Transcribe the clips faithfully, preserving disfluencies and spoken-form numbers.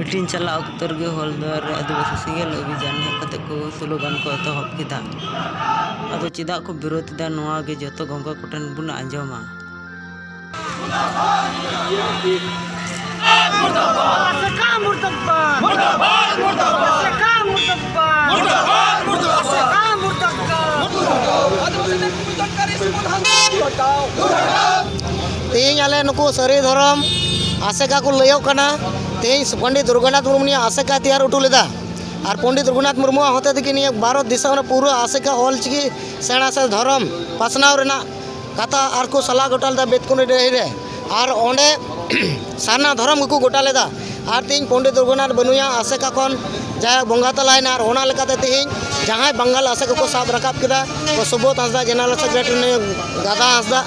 Meeting ᱪᱟᱞᱟᱜ ᱚᱠᱛᱚ ᱨᱮᱜᱮ ᱦᱚᱞᱫᱚᱨ ᱨᱮ ᱟᱹᱫᱤᱵᱟᱹᱥᱤ ᱥᱮᱸᱜᱮᱞ ᱚᱵᱷᱤᱡᱟᱱ ᱦᱮᱡ ᱠᱟᱛᱮ ᱠᱚ ᱥᱞᱳᱜᱟᱱ ᱠᱚ ᱮᱛᱚᱦᱚᱵ ᱠᱮᱫᱟ᱾ ᱟᱫᱚ ᱪᱮᱫᱟᱜ ᱠᱚ ᱵᱤᱨᱳᱫ ᱮᱫᱟ, ᱱᱚᱣᱟ ᱜᱮ ᱡᱚᱛᱚ ᱜᱚᱝᱠᱮ ᱠᱚᱴᱷᱮᱱ ᱵᱚᱱ ᱟᱸᱡᱚᱢᱟ᱾ ᱟᱥᱮᱠᱟ ᱢᱩᱨᱫᱟᱵᱟᱫ! ᱢᱩᱨᱫᱟᱵᱟᱫ! ᱢᱩᱨᱫᱟᱵᱟᱫ! ᱟᱥᱮᱠᱟ ᱢᱩᱨᱫᱟᱵᱟᱫ! ᱢᱩᱨᱫᱟᱵᱟᱫ! ᱢᱩᱨᱫᱟᱵᱟᱫ! ᱟᱥᱮᱠᱟ ᱢᱩᱨᱫᱟᱵᱟᱫ! ᱛᱮᱦᱮᱧ ᱟᱞᱮ ᱱᱩᱠᱩ ᱥᱟᱹᱨᱤ ᱫᱷᱚᱨᱚᱢ ᱟᱥᱮᱠᱟ ᱠᱚ ᱞᱟᱹᱭᱚᱜ ᱠᱟᱱᱟ, ᱛᱮᱦᱮᱧ ᱯᱚᱱᱰᱤᱛ ᱨᱚᱜᱷᱩᱱᱟᱛᱷ ᱢᱩᱨᱢᱩ ᱱᱤᱭᱟᱹ ᱟᱥᱮᱠᱟ ᱛᱮᱭᱟᱨ ᱦᱚᱴᱚ ᱞᱮᱫᱟ᱾ ᱟᱨ ᱯᱚᱱᱰᱤᱛ ᱨᱚᱜᱷᱩᱱᱟᱛᱷ ᱢᱩᱨᱢᱩᱣᱟᱜ ᱦᱚᱛᱮ ᱛᱮᱜᱮ ᱱᱤᱭᱟᱹ ᱵᱷᱟᱨᱚᱛ ᱫᱤᱥᱚᱢ ᱨᱮ ᱯᱩᱨᱟᱹ ᱟᱥᱮᱠᱟ ᱚᱞ ᱪᱤᱠᱤ ᱥᱮᱬᱟ ᱥᱮ ᱫᱷᱚᱨᱚᱢ ᱯᱟᱥᱱᱟᱣ ᱨᱮᱱᱟᱜ ᱠᱟᱛᱷᱟ ᱟᱨ ᱠᱚ ᱥᱟᱞᱟ ᱜᱚᱴᱟ ᱞᱮᱫᱟ ᱵᱮᱛᱠᱩᱸᱫᱽᱨᱤ ᱰᱟᱹᱦᱤ ᱨᱮ᱾ ᱟᱨ ᱚᱸᱰᱮ ᱥᱟᱨᱱᱟ ᱫᱷᱚᱨᱚᱢ ᱜᱮᱠᱚ ᱜᱚᱴᱟ ᱞᱮᱫᱟ᱾ ᱟᱨ ᱛᱮᱦᱮᱧ ᱯᱚᱱᱰᱤᱛ ᱨᱚᱜᱷᱩᱱᱟᱛᱷ ᱵᱟᱹᱱᱩᱭᱟ ᱟᱥᱮᱠᱟ ᱠᱷᱚᱱ ᱡᱟᱦᱟᱸᱭ ᱵᱚᱸᱜᱟ ᱛᱟᱞᱟᱭᱮᱱᱟ, ᱟᱨ ᱚᱱᱟ ᱞᱮᱠᱟᱛᱮ ᱛᱮᱦᱮᱧ ᱡᱟᱦᱟᱸᱭ ᱵᱟᱝᱜᱟᱞ ᱟᱥᱮᱠᱟ ᱠᱚ ᱥᱟᱵ ᱨᱟᱠᱟᱵ ᱠᱮᱫᱟ, ᱠᱚ ᱥᱩᱵᱳᱫᱷ ᱦᱟᱸᱥᱫᱟ, ᱡᱮᱱᱟᱨᱟᱞ ᱥᱮᱠᱨᱮᱴᱟᱨᱤ ᱱᱩᱭ ᱜᱟᱫᱟ ᱦᱟᱸᱥᱫᱟ,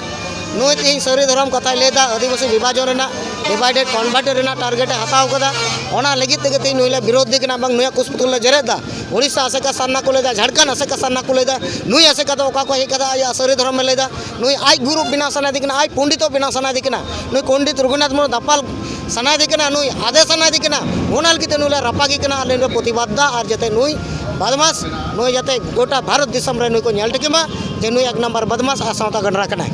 ᱱᱩᱭ ᱛᱮᱦᱮᱧ ᱥᱟᱹᱨᱤ ᱫᱷᱚᱨᱚᱢ ᱠᱟᱛᱷᱟᱭ ᱞᱟᱹᱭᱫᱟ, ᱟᱹᱫᱤᱵᱟᱹᱥᱤ ᱵᱤᱵᱷᱟᱡᱚᱱ ᱨᱮᱱᱟᱜ, ᱰᱤᱵᱷᱟᱭᱰᱮᱰ ᱠᱚᱱᱵᱷᱟᱨᱴᱮᱰ ᱨᱮᱱᱟᱜ ᱴᱟᱨᱜᱮᱴ ᱮ ᱦᱟᱛᱟᱣ ᱠᱟᱫᱟ᱾ ᱚᱱᱟ ᱞᱟᱹᱜᱤᱫ ᱛᱮᱜᱮ ᱛᱮᱦᱮᱧ ᱱᱩᱭ ᱞᱮ ᱵᱤᱨᱳᱫᱷ ᱫᱮ ᱠᱟᱱᱟ, ᱵᱟᱝ ᱱᱩᱭᱟᱜ ᱠᱩᱥ ᱯᱩᱛᱩᱞ ᱞᱮ ᱡᱮᱨᱮᱫ ᱫᱟ᱾ ᱩᱲᱤᱥᱥᱟ ᱟᱥᱮᱠᱟ ᱥᱟᱨᱱᱟ ᱠᱚ ᱞᱟᱹᱭᱫᱟ, ᱡᱷᱟᱲᱠᱷᱚᱸᱰ ᱟᱥᱮᱠᱟ ᱥᱟᱨᱱᱟ ᱠᱚ ᱞᱟᱹᱭᱫᱟ, ᱱᱩᱭ ᱟᱥᱮᱠᱟ ᱫᱚ ᱚᱠᱟ ᱠᱷᱚᱱ ᱦᱮᱡ ᱠᱟᱫᱟ, ᱟᱭᱟᱜ ᱥᱟᱹᱨᱤ ᱫᱷᱚᱨᱚᱢᱮ ᱞᱟᱹᱭᱫᱟ᱾ ᱱᱩᱭ ᱟᱡ ᱜᱩᱨᱩ ᱵᱮᱱᱟᱣ ᱥᱟᱱᱟᱭᱮ ᱠᱟᱱᱟ, ᱟᱡ ᱯᱚᱱᱰᱤᱛᱚ ᱵᱮᱱᱟᱣ ᱥᱟᱱᱟᱭᱮ ᱠᱟᱱᱟ, ᱱᱩᱭ ᱯᱚᱱᱰᱤᱛ ᱨᱚᱜᱷᱩᱱᱟᱛᱷ ᱢᱩᱨᱢᱩ ᱫᱟᱯᱟᱞ ᱥᱟᱱᱟᱭᱮ ᱠᱟᱱᱟ, ᱱᱩᱭ ᱟᱫᱮ ᱥᱟᱱᱟᱭᱮ ᱠᱟᱱᱟ᱾ ᱚᱱᱟ ᱞᱟᱹᱜᱤᱫ ᱛᱮ ᱱᱩᱭ ᱞᱮ ᱨᱟᱯᱟᱜᱮ ᱠᱟᱱᱟ, ᱟᱞᱮ ᱞᱮ ᱯᱨᱚᱛᱤᱵᱟᱫ ᱫᱟ᱾ ᱟᱨ ᱡᱟᱛᱮ ᱱᱩᱭ ᱵᱟᱫᱢᱟᱥ, ᱱᱩᱭ ᱡᱟᱛᱮ ᱜᱚᱴᱟ ᱵᱷᱟᱨᱚᱛ ᱫᱤᱥᱚᱢ ᱨᱮ ᱱᱩᱭ ᱠᱚ ᱧᱮᱞ ᱴᱷᱤᱠᱮ ᱢᱟ ᱡᱮ ᱱᱩᱭ ᱮᱠ ᱱᱟᱢᱵᱟᱨ ᱵᱟᱫᱢᱟᱥ ᱟᱨ ᱥᱟᱶᱛᱟ ᱜᱟᱸᱰᱨᱟ ᱠᱟᱱᱟᱭ᱾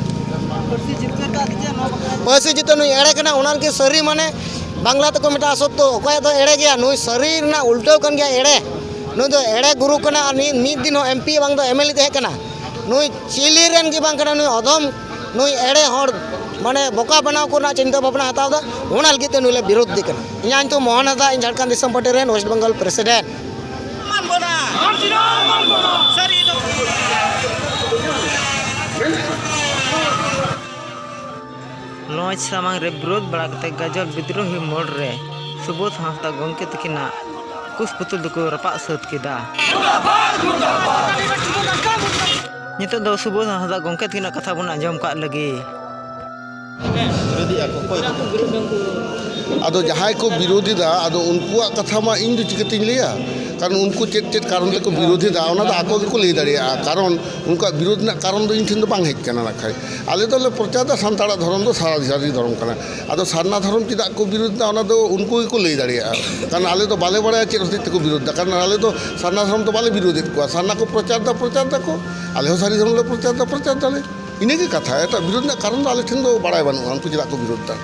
ᱯᱟᱹᱨᱥᱤ ᱡᱤᱛᱟᱹᱣ ᱱᱩᱭ ᱮᱲᱮ ᱠᱟᱱᱟ, ᱚᱱᱟ ᱞᱟᱹᱜᱤᱫ ᱥᱟᱹᱨᱤ ᱢᱟᱱᱮ ᱵᱟᱝᱞᱟ ᱛᱮᱠᱚ ᱢᱮᱛᱟᱜᱼᱟ ᱥᱚᱛᱛᱚ, ᱚᱠᱚᱭᱟᱜ ᱫᱚ ᱮᱲᱮ ᱜᱮᱭᱟ, ᱱᱩᱭ ᱥᱟᱹᱨᱤ ᱨᱮᱱᱟᱜ ᱩᱞᱴᱟᱹᱣ ᱠᱟᱱ ᱜᱮᱭᱟ ᱮᱲᱮ᱾ ᱱᱩᱭ ᱫᱚ ᱮᱲᱮ ᱜᱩᱨᱩ ᱠᱟᱱᱟ, ᱟᱨ ᱢᱤᱫ, ᱢᱤᱫ ᱫᱤᱱ ᱦᱚᱸ ᱮᱢ ᱯᱤ ᱵᱟᱝ ᱫᱚ ᱮᱢ ᱮᱞ ᱮ ᱛᱟᱦᱮᱸ ᱠᱟᱱᱟ᱾ ᱱᱩᱭ ᱪᱤᱞᱤ ᱨᱮᱱ ᱜᱮ ᱵᱟᱝ ᱠᱟᱱᱟ, ᱱᱩᱭ ᱚᱫᱚᱢ, ᱱᱩᱭ ᱮᱲᱮ ᱦᱚᱲ, ᱢᱟᱱᱮ ᱵᱚᱠᱟ ᱵᱮᱱᱟᱣ ᱠᱚ ᱨᱮᱱᱟᱜ ᱪᱤᱱᱛᱟᱹ ᱵᱷᱟᱵᱽᱱᱟ ᱦᱟᱛᱟᱣ ᱮᱫᱟ, ᱚᱱᱟ ᱞᱟᱹᱜᱤᱫ ᱛᱮ ᱱᱩᱭ ᱞᱮ ᱵᱤᱨᱳᱫᱷ ᱫᱮ ᱠᱟᱱᱟ᱾ ᱤᱧᱟᱹᱜ ᱧᱩᱛᱩᱢ ᱢᱳᱦᱚᱱ ᱦᱟᱸᱥᱫᱟ, ᱤᱧ ᱡᱷᱟᱲᱠᱷᱚᱸᱰ ᱫᱤᱥᱚᱢ ᱯᱟᱨᱴᱤ ᱨᱮᱱ ᱳᱭᱮᱥᱴ ᱵᱮᱝᱜᱚᱞ ᱯᱨᱮᱥᱤᱰᱮᱱᱴ᱾ ᱢᱟᱱ ᱵᱚᱱᱟ᱾ ᱥᱟᱹᱨᱤ ᱫᱚ ᱞᱚᱡᱽ ᱥᱟᱢᱟᱝ ᱨᱮ ᱵᱤᱨᱳᱫᱷ ᱵᱟᱲᱟ ᱠᱟᱛᱮ ᱜᱟᱡᱚᱞ ᱵᱤᱫᱽᱨᱳᱦᱤ ᱢᱳᱲ ᱨᱮ ᱥᱩᱵᱳᱫᱷ ᱦᱟᱸᱥᱫᱟ ᱜᱚᱢᱠᱮ ᱛᱟᱹᱠᱤᱱᱟᱜ ᱠᱩᱥ ᱯᱩᱛᱩᱞ ᱫᱚᱠᱚ ᱨᱟᱯᱟᱜ ᱥᱟᱹᱛ ᱠᱮᱫᱟ᱾ ᱱᱤᱛᱚᱜ ᱫᱚ ᱥᱩᱵᱳᱫᱷ ᱦᱟᱸᱥᱫᱟ ᱜᱚᱢᱠᱮ ᱛᱟᱹᱠᱤᱱᱟᱜ ᱠᱟᱛᱷᱟ ᱵᱚᱱ ᱟᱸᱡᱚᱢ ᱠᱟᱜ ᱞᱮᱜᱮ᱾ ᱟᱫᱚ ᱡᱟᱦᱟᱸᱭ ᱠᱚ ᱵᱤᱨᱳᱫᱷᱤᱫᱟ, ᱟᱫᱚ ᱩᱱᱠᱩᱣᱟᱜ ᱠᱟᱛᱷᱟ ᱢᱟ ᱤᱧ ᱫᱚ ᱪᱤᱠᱟᱹᱛᱤᱧ ᱞᱟᱹᱭᱟ? ᱠᱟᱨᱚᱱ ᱩᱱᱠᱩ ᱪᱮᱫ ᱪᱮᱫ ᱠᱟᱨᱚᱱ ᱛᱮᱠᱚ ᱵᱤᱨᱳᱫᱷᱤᱫᱟ, ᱚᱱᱟ ᱫᱚ ᱟᱠᱚ ᱜᱮᱠᱚ ᱞᱟᱹᱭ ᱫᱟᱲᱮᱭᱟᱜᱼᱟ᱾ ᱠᱟᱨᱚᱱ ᱩᱱᱠᱩᱣᱟᱜ ᱵᱤᱨᱳᱫᱷ ᱨᱮᱱᱟᱜ ᱠᱟᱨᱚᱱ ᱫᱚ ᱤᱧ ᱴᱷᱮᱱ ᱫᱚ ᱵᱟᱝ ᱦᱮᱡ ᱠᱟᱱᱟ᱾ ᱱᱟᱠᱷᱟᱡ ᱟᱞᱮ ᱫᱚᱞᱮ ᱯᱨᱚᱪᱟᱨ ᱫᱟ ᱥᱟᱱᱛᱟᱲᱟᱜ ᱫᱷᱚᱨᱚᱢ ᱫᱚ ᱥᱟᱹᱨᱤ, ᱥᱟᱹᱨᱤ ᱫᱷᱚᱨᱚᱢ ᱠᱟᱱᱟ᱾ ᱟᱫᱚ ᱥᱟᱨᱱᱟ ᱫᱷᱚᱨᱚᱢ ᱪᱮᱫᱟᱜ ᱠᱚ ᱵᱤᱨᱳᱫᱷ ᱫᱟ, ᱚᱱᱟ ᱫᱚ ᱩᱱᱠᱩ ᱜᱮᱠᱚ ᱞᱟᱹᱭ ᱫᱟᱲᱮᱭᱟᱜᱼᱟ᱾ ᱠᱟᱨᱚᱱ ᱟᱞᱮ ᱫᱚ ᱵᱟᱞᱮ ᱵᱟᱲᱟᱭᱟ ᱪᱮᱫ ᱦᱚᱛᱮᱡ ᱛᱮᱠᱚ ᱵᱤᱨᱳᱫᱷ ᱫᱟ, ᱠᱟᱨᱚᱱ ᱟᱞᱮ ᱫᱚ ᱥᱟᱨᱱᱟ ᱫᱷᱚᱨᱚᱢ ᱫᱚ ᱵᱟᱞᱮ ᱵᱤᱨᱳᱫᱷᱮᱫ ᱠᱚᱣᱟ᱾ ᱥᱟᱨᱱᱟ ᱠᱚ ᱯᱨᱚᱪᱟᱨ ᱫᱟ, ᱯᱨᱚᱪᱟᱨ ᱫᱟᱠᱚ, ᱟᱞᱮ ᱦᱚᱸ ᱥᱟᱹᱨᱤ ᱫᱷᱚᱨᱚᱢ ᱞᱮ ᱯᱨᱚᱪᱟᱨ ᱫᱟ, ᱯᱨᱚᱪᱟᱨ ᱫᱟᱞᱮ᱾ ᱤᱱᱟᱹᱜᱮ ᱠᱟᱛᱷᱟ, ᱮᱴᱟᱜ ᱵᱤᱨᱳᱫᱷ ᱨᱮᱱᱟᱜ ᱠᱟᱨᱚᱱ ᱫᱚ ᱟᱞᱮ ᱴᱷᱮᱱ ᱫᱚ ᱵᱟᱲᱟᱭ ᱵᱟᱹᱱᱩᱜᱼᱟ, ᱩᱱᱠᱩ ᱪᱮᱫᱟᱜ ᱠᱚ ᱵᱤᱨᱳᱫᱷ ᱫᱟ᱾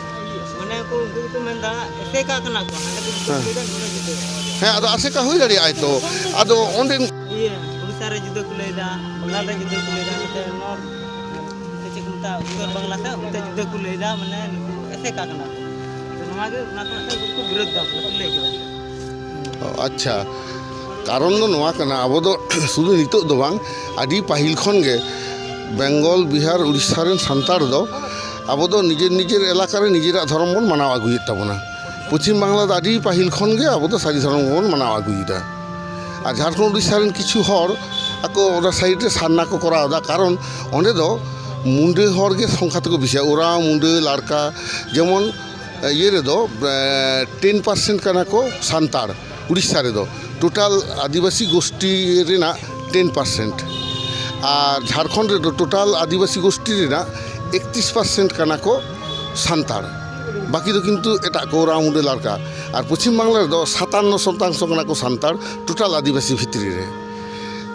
ᱢᱟᱱᱮ ᱩᱱᱠᱩ, ᱩᱱᱠᱩ ᱜᱮᱠᱚ ᱢᱮᱱᱫᱟ ᱮᱥᱮᱠᱟ ᱠᱟᱱᱟ ᱠᱚ, ᱦᱟᱸᱰᱮ ᱠᱚ ᱦᱮᱸ᱾ ᱞᱟᱹᱭᱫᱟ, ᱱᱚᱰᱮ ᱡᱩᱫᱟᱹ᱾ ᱦᱮᱸ, ᱟᱫᱚ ᱟᱥᱮᱠᱟ ᱦᱩᱭ ᱫᱟᱲᱮᱭᱟᱜᱼᱟᱭ ᱛᱚ᱾ ᱟᱫᱚ ᱚᱸᱰᱮ ᱤᱭᱟᱹ, ᱩᱲᱤᱥᱥᱟ ᱨᱮ ᱡᱩᱫᱟᱹ ᱠᱚ ᱞᱟᱹᱭᱫᱟ, ᱵᱟᱝᱞᱟ ᱨᱮ ᱡᱩᱫᱟᱹ ᱠᱚ ᱞᱟᱹᱭᱫᱟ, ᱱᱚᱛᱮ ᱱᱚᱨᱛᱷ, ᱪᱮᱫ ᱠᱚ ᱢᱮᱛᱟᱜᱼᱟ, ᱩᱛᱛᱚᱨ ᱵᱟᱝᱞᱟ ᱥᱮᱫ ᱚᱱᱛᱮ ᱡᱩᱫᱟᱹ ᱠᱚ ᱞᱟᱹᱭᱫᱟ, ᱢᱟᱱᱮ ᱱᱩᱠᱩ ᱮᱥᱮᱠᱟ ᱠᱟᱱᱟ ᱠᱚ᱾ ᱟᱫᱚ ᱱᱚᱣᱟ ᱜᱮ, ᱚᱱᱟ ᱠᱚ ᱢᱤᱫᱴᱟᱝ ᱠᱚ ᱵᱤᱨᱳᱫᱷ ᱫᱟ ᱵᱚᱞᱮ ᱠᱚ ᱞᱟᱹᱭ ᱠᱮᱫᱟ᱾ ᱚ, ᱟᱪᱪᱷᱟ, ᱠᱟᱨᱚᱱ ᱫᱚ ᱱᱚᱣᱟ ᱠᱟᱱᱟ, ᱟᱵᱚ ᱫᱚ ᱥᱩᱫᱷᱩ ᱱᱤᱛᱚᱜ ᱫᱚ ᱵᱟᱝ, ᱟᱹᱰᱤ ᱯᱟᱹᱦᱤᱞ ᱠᱷᱚᱱ ᱜᱮ ᱵᱮᱝᱜᱚᱞ, ᱵᱤᱦᱟᱨ, ᱩᱲᱤᱥᱥᱟ ᱨᱮᱱ ᱥᱟᱱᱛᱟᱲ ᱫᱚ ᱟᱵᱚ ᱫᱚ ᱱᱤᱡᱮᱨ ᱱᱤᱡᱮᱨ ᱮᱞᱟᱠᱟ ᱨᱮ ᱱᱤᱡᱮᱨᱟᱜ ᱫᱷᱚᱨᱚᱢ ᱵᱚᱱ ᱢᱟᱱᱟᱣ ᱟᱹᱜᱩᱭᱮᱫ ᱛᱟᱵᱚᱱᱟ᱾ ᱯᱚᱪᱷᱤᱢ ᱵᱟᱝᱞᱟ ᱫᱚ ᱟᱹᱰᱤ ᱯᱟᱹᱦᱤᱞ ᱠᱷᱚᱱ ᱜᱮ ᱟᱵᱚ ᱫᱚ ᱥᱟᱹᱨᱤ ᱫᱷᱚᱨᱚᱢ ᱵᱚᱱ ᱢᱟᱱᱟᱣ ᱟᱹᱜᱩᱭᱮᱫᱟ᱾ ᱟᱨ ᱡᱷᱟᱲᱠᱷᱚᱸᱰ ᱩᱲᱤᱥᱥᱟ ᱨᱮᱱ ᱠᱤᱪᱷᱩ ᱦᱚᱲ ᱟᱠᱚ ᱚᱱᱟ ᱥᱟᱭᱤᱰ ᱨᱮ ᱥᱟᱨᱱᱟ ᱠᱚ ᱠᱚᱨᱟᱣ ᱮᱫᱟ, ᱠᱟᱨᱚᱱ ᱚᱸᱰᱮ ᱫᱚ ᱢᱩᱸᱰᱟᱹ ᱦᱚᱲ ᱜᱮ ᱥᱚᱝᱠᱷᱟ ᱛᱮᱠᱚ ᱵᱮᱥᱤᱭᱟ, ᱳᱨᱟᱸᱣ, ᱢᱩᱸᱰᱟᱹ, ᱞᱟᱲᱠᱟ, ᱡᱮᱢᱚᱱ ᱤᱭᱟᱹ ᱨᱮᱫᱚ ᱴᱮᱱ ᱯᱟᱨᱥᱮᱱᱴ ᱠᱟᱱᱟ ᱠᱚ ᱥᱟᱱᱛᱟᱲ᱾ ᱩᱲᱤᱥᱥᱟ ᱨᱮᱫᱚ ᱴᱳᱴᱟᱞ ᱟᱹᱫᱤᱵᱟᱹᱥᱤ ᱜᱳᱥᱴᱤ ᱨᱮᱱᱟᱜ ᱴᱮᱱ ᱯᱟᱨᱥᱮᱱᱴ, ᱟᱨ ᱡᱷᱟᱲᱠᱷᱚᱸᱰ ᱨᱮᱫᱚ ᱴᱳᱴᱟᱞ ᱟᱹᱫᱤᱵᱟᱹᱥᱤ ᱜᱳᱥᱴᱤ ᱨᱮᱱᱟᱜ ᱮᱠᱛᱨᱤᱥ ᱯᱟᱨᱥᱮᱱᱴ ᱠᱟᱱᱟ ᱠᱚ ᱥᱟᱱᱛᱟᱲ, ᱵᱟᱹᱠᱤ ᱫᱚ ᱠᱤᱱᱛᱩ ᱮᱴᱟᱜ ᱠᱚ, ᱳᱨᱟᱸᱣ, ᱢᱩᱸᱰᱟᱹ, ᱞᱟᱲᱠᱟ᱾ ᱟᱨ ᱯᱚᱪᱷᱤᱢ ᱵᱟᱝᱞᱟ ᱨᱮᱫᱚ ᱥᱟᱛᱟᱱᱱᱚ ᱥᱚᱛᱟᱝᱥᱚ ᱠᱟᱱᱟ ᱠᱚ ᱥᱟᱱᱛᱟᱲ ᱴᱳᱴᱟᱞ ᱟᱹᱫᱤᱵᱟᱹᱥᱤ ᱵᱷᱤᱛᱨᱤ ᱨᱮ᱾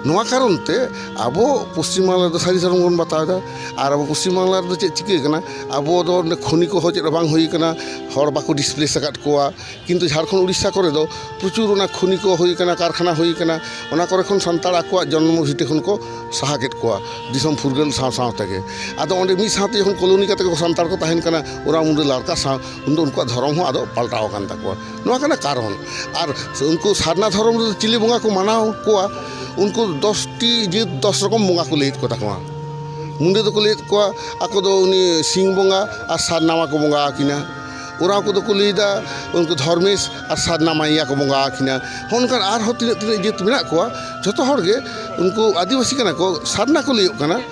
ᱱᱚᱣᱟ ᱠᱟᱨᱚᱱ ᱛᱮ ᱟᱵᱚ ᱯᱚᱪᱷᱤᱢ ᱵᱟᱝᱞᱟ ᱨᱮᱫᱚ ᱥᱟᱹᱨᱤ ᱫᱷᱚᱨᱚᱢ ᱵᱚᱱ ᱵᱟᱛᱟᱣ ᱮᱫᱟ᱾ ᱟᱨ ᱟᱵᱚ ᱯᱚᱪᱷᱤᱢ ᱵᱟᱝᱞᱟ ᱨᱮᱫᱚ ᱪᱮᱫ ᱪᱤᱠᱟᱹ ᱠᱟᱱᱟ, ᱟᱵᱚ ᱫᱚ ᱚᱸᱰᱮ ᱠᱷᱚᱱᱤ ᱠᱚᱦᱚᱸ ᱪᱮᱫ ᱦᱚᱸ ᱵᱟᱝ ᱦᱩᱭ ᱠᱟᱱᱟ, ᱦᱚᱲ ᱵᱟᱠᱚ ᱰᱤᱥᱯᱞᱮᱥ ᱟᱠᱟᱫ ᱠᱚᱣᱟ, ᱠᱤᱱᱛᱩ ᱡᱷᱟᱲᱠᱷᱚᱸᱰ ᱩᱲᱤᱥᱥᱟ ᱠᱚᱨᱮ ᱫᱚ ᱯᱨᱚᱪᱩᱨ ᱚᱱᱟ ᱠᱷᱚᱱᱤ ᱠᱚ ᱦᱩᱭ ᱠᱟᱱᱟ, ᱠᱟᱨᱠᱷᱟᱱᱟ ᱦᱩᱭ ᱠᱟᱱᱟ, ᱚᱱᱟ ᱠᱚᱨᱮ ᱠᱷᱚᱱ ᱥᱟᱱᱛᱟᱲ ᱟᱠᱚᱣᱟᱜ ᱡᱚᱱᱢᱚ ᱵᱷᱤᱴᱟᱹ ᱠᱷᱚᱱ ᱠᱚ ᱥᱟᱦᱟ ᱠᱮᱫ ᱠᱚᱣᱟ ᱫᱤᱥᱚᱢ ᱯᱷᱩᱨᱜᱟᱹᱞ ᱥᱟᱶ ᱥᱟᱶ ᱛᱮᱜᱮ᱾ ᱟᱫᱚ ᱚᱸᱰᱮ ᱢᱤᱫ ᱥᱟᱶᱛᱮ ᱡᱚᱠᱷᱚᱱ ᱠᱚᱞᱳᱱᱤ ᱠᱟᱛᱮ ᱠᱚ ᱥᱟᱱᱛᱟᱲ ᱠᱚ ᱛᱟᱦᱮᱱ ᱠᱟᱱᱟ ᱳᱨᱟᱸᱣ, ᱢᱩᱸᱰᱟᱹ, ᱞᱟᱲᱠᱟ ᱥᱟᱶ, ᱩᱱᱫᱚ ᱩᱱᱠᱩᱣᱟᱜ ᱫᱷᱚᱨᱚᱢ ᱦᱚᱸ ᱟᱫᱚ ᱯᱟᱞᱴᱟᱣ ᱟᱠᱟᱱ ᱛᱟᱠᱚᱣᱟ᱾ ᱱᱚᱣᱟ ᱠᱟᱱᱟ ᱠᱟᱨᱚᱱ᱾ ᱟᱨ ᱩᱱᱠᱩ ᱥᱟᱨᱱᱟ ᱫᱷᱚᱨᱚᱢ ᱨᱮᱫᱚ ᱪᱤᱞᱤ ᱵᱚᱸᱜᱟ ᱠᱚ ᱢᱟᱱᱟᱣ ᱠᱚᱣᱟ? ᱩᱱᱠᱩ ᱫᱚᱥ ᱴᱤ ᱡᱟᱹᱛ ᱫᱚᱥ ᱨᱚᱠᱚᱢ ᱵᱚᱸᱜᱟ ᱠᱚ ᱞᱟᱹᱭᱮᱫ ᱠᱚ ᱛᱟᱠᱚᱣᱟ᱾ ᱢᱩᱸᱰᱟᱹ ᱫᱚᱠᱚ ᱞᱟᱹᱭᱮᱫ ᱠᱚᱣᱟ ᱟᱠᱚ ᱫᱚ ᱩᱱᱤ ᱥᱤᱝ ᱵᱚᱸᱜᱟ ᱟᱨ ᱥᱟᱨᱱᱟᱣᱟ ᱠᱚ ᱵᱚᱸᱜᱟ ᱟᱹᱠᱤᱱᱟ᱾ ᱳᱨᱟᱸᱣ ᱠᱚᱫᱚ ᱠᱚ ᱞᱟᱹᱭᱫᱟ ᱩᱱᱠᱩ ᱫᱷᱚᱨᱢᱮᱥ ᱟᱨ ᱥᱟᱨᱱᱟ ᱢᱟᱭᱭᱟ ᱠᱚ ᱵᱚᱸᱜᱟ ᱟᱹᱠᱤᱱᱟ᱾ ᱦᱚᱸ, ᱚᱱᱠᱟᱱ ᱟᱨᱦᱚᱸ ᱛᱤᱱᱟᱹᱜ ᱛᱤᱱᱟᱹᱜ ᱡᱟᱹᱛ ᱢᱮᱱᱟᱜ ᱠᱚᱣᱟ, ᱡᱷᱚᱛᱚ ᱦᱚᱲ ᱜᱮ ᱩᱱᱠᱩ ᱟᱹᱫᱤᱵᱟᱹᱥᱤ ᱠᱟᱱᱟ ᱠᱚ, ᱥᱟᱨᱱᱟ ᱠᱚ ᱞᱟᱹᱭᱚᱜ ᱠᱟᱱᱟ᱾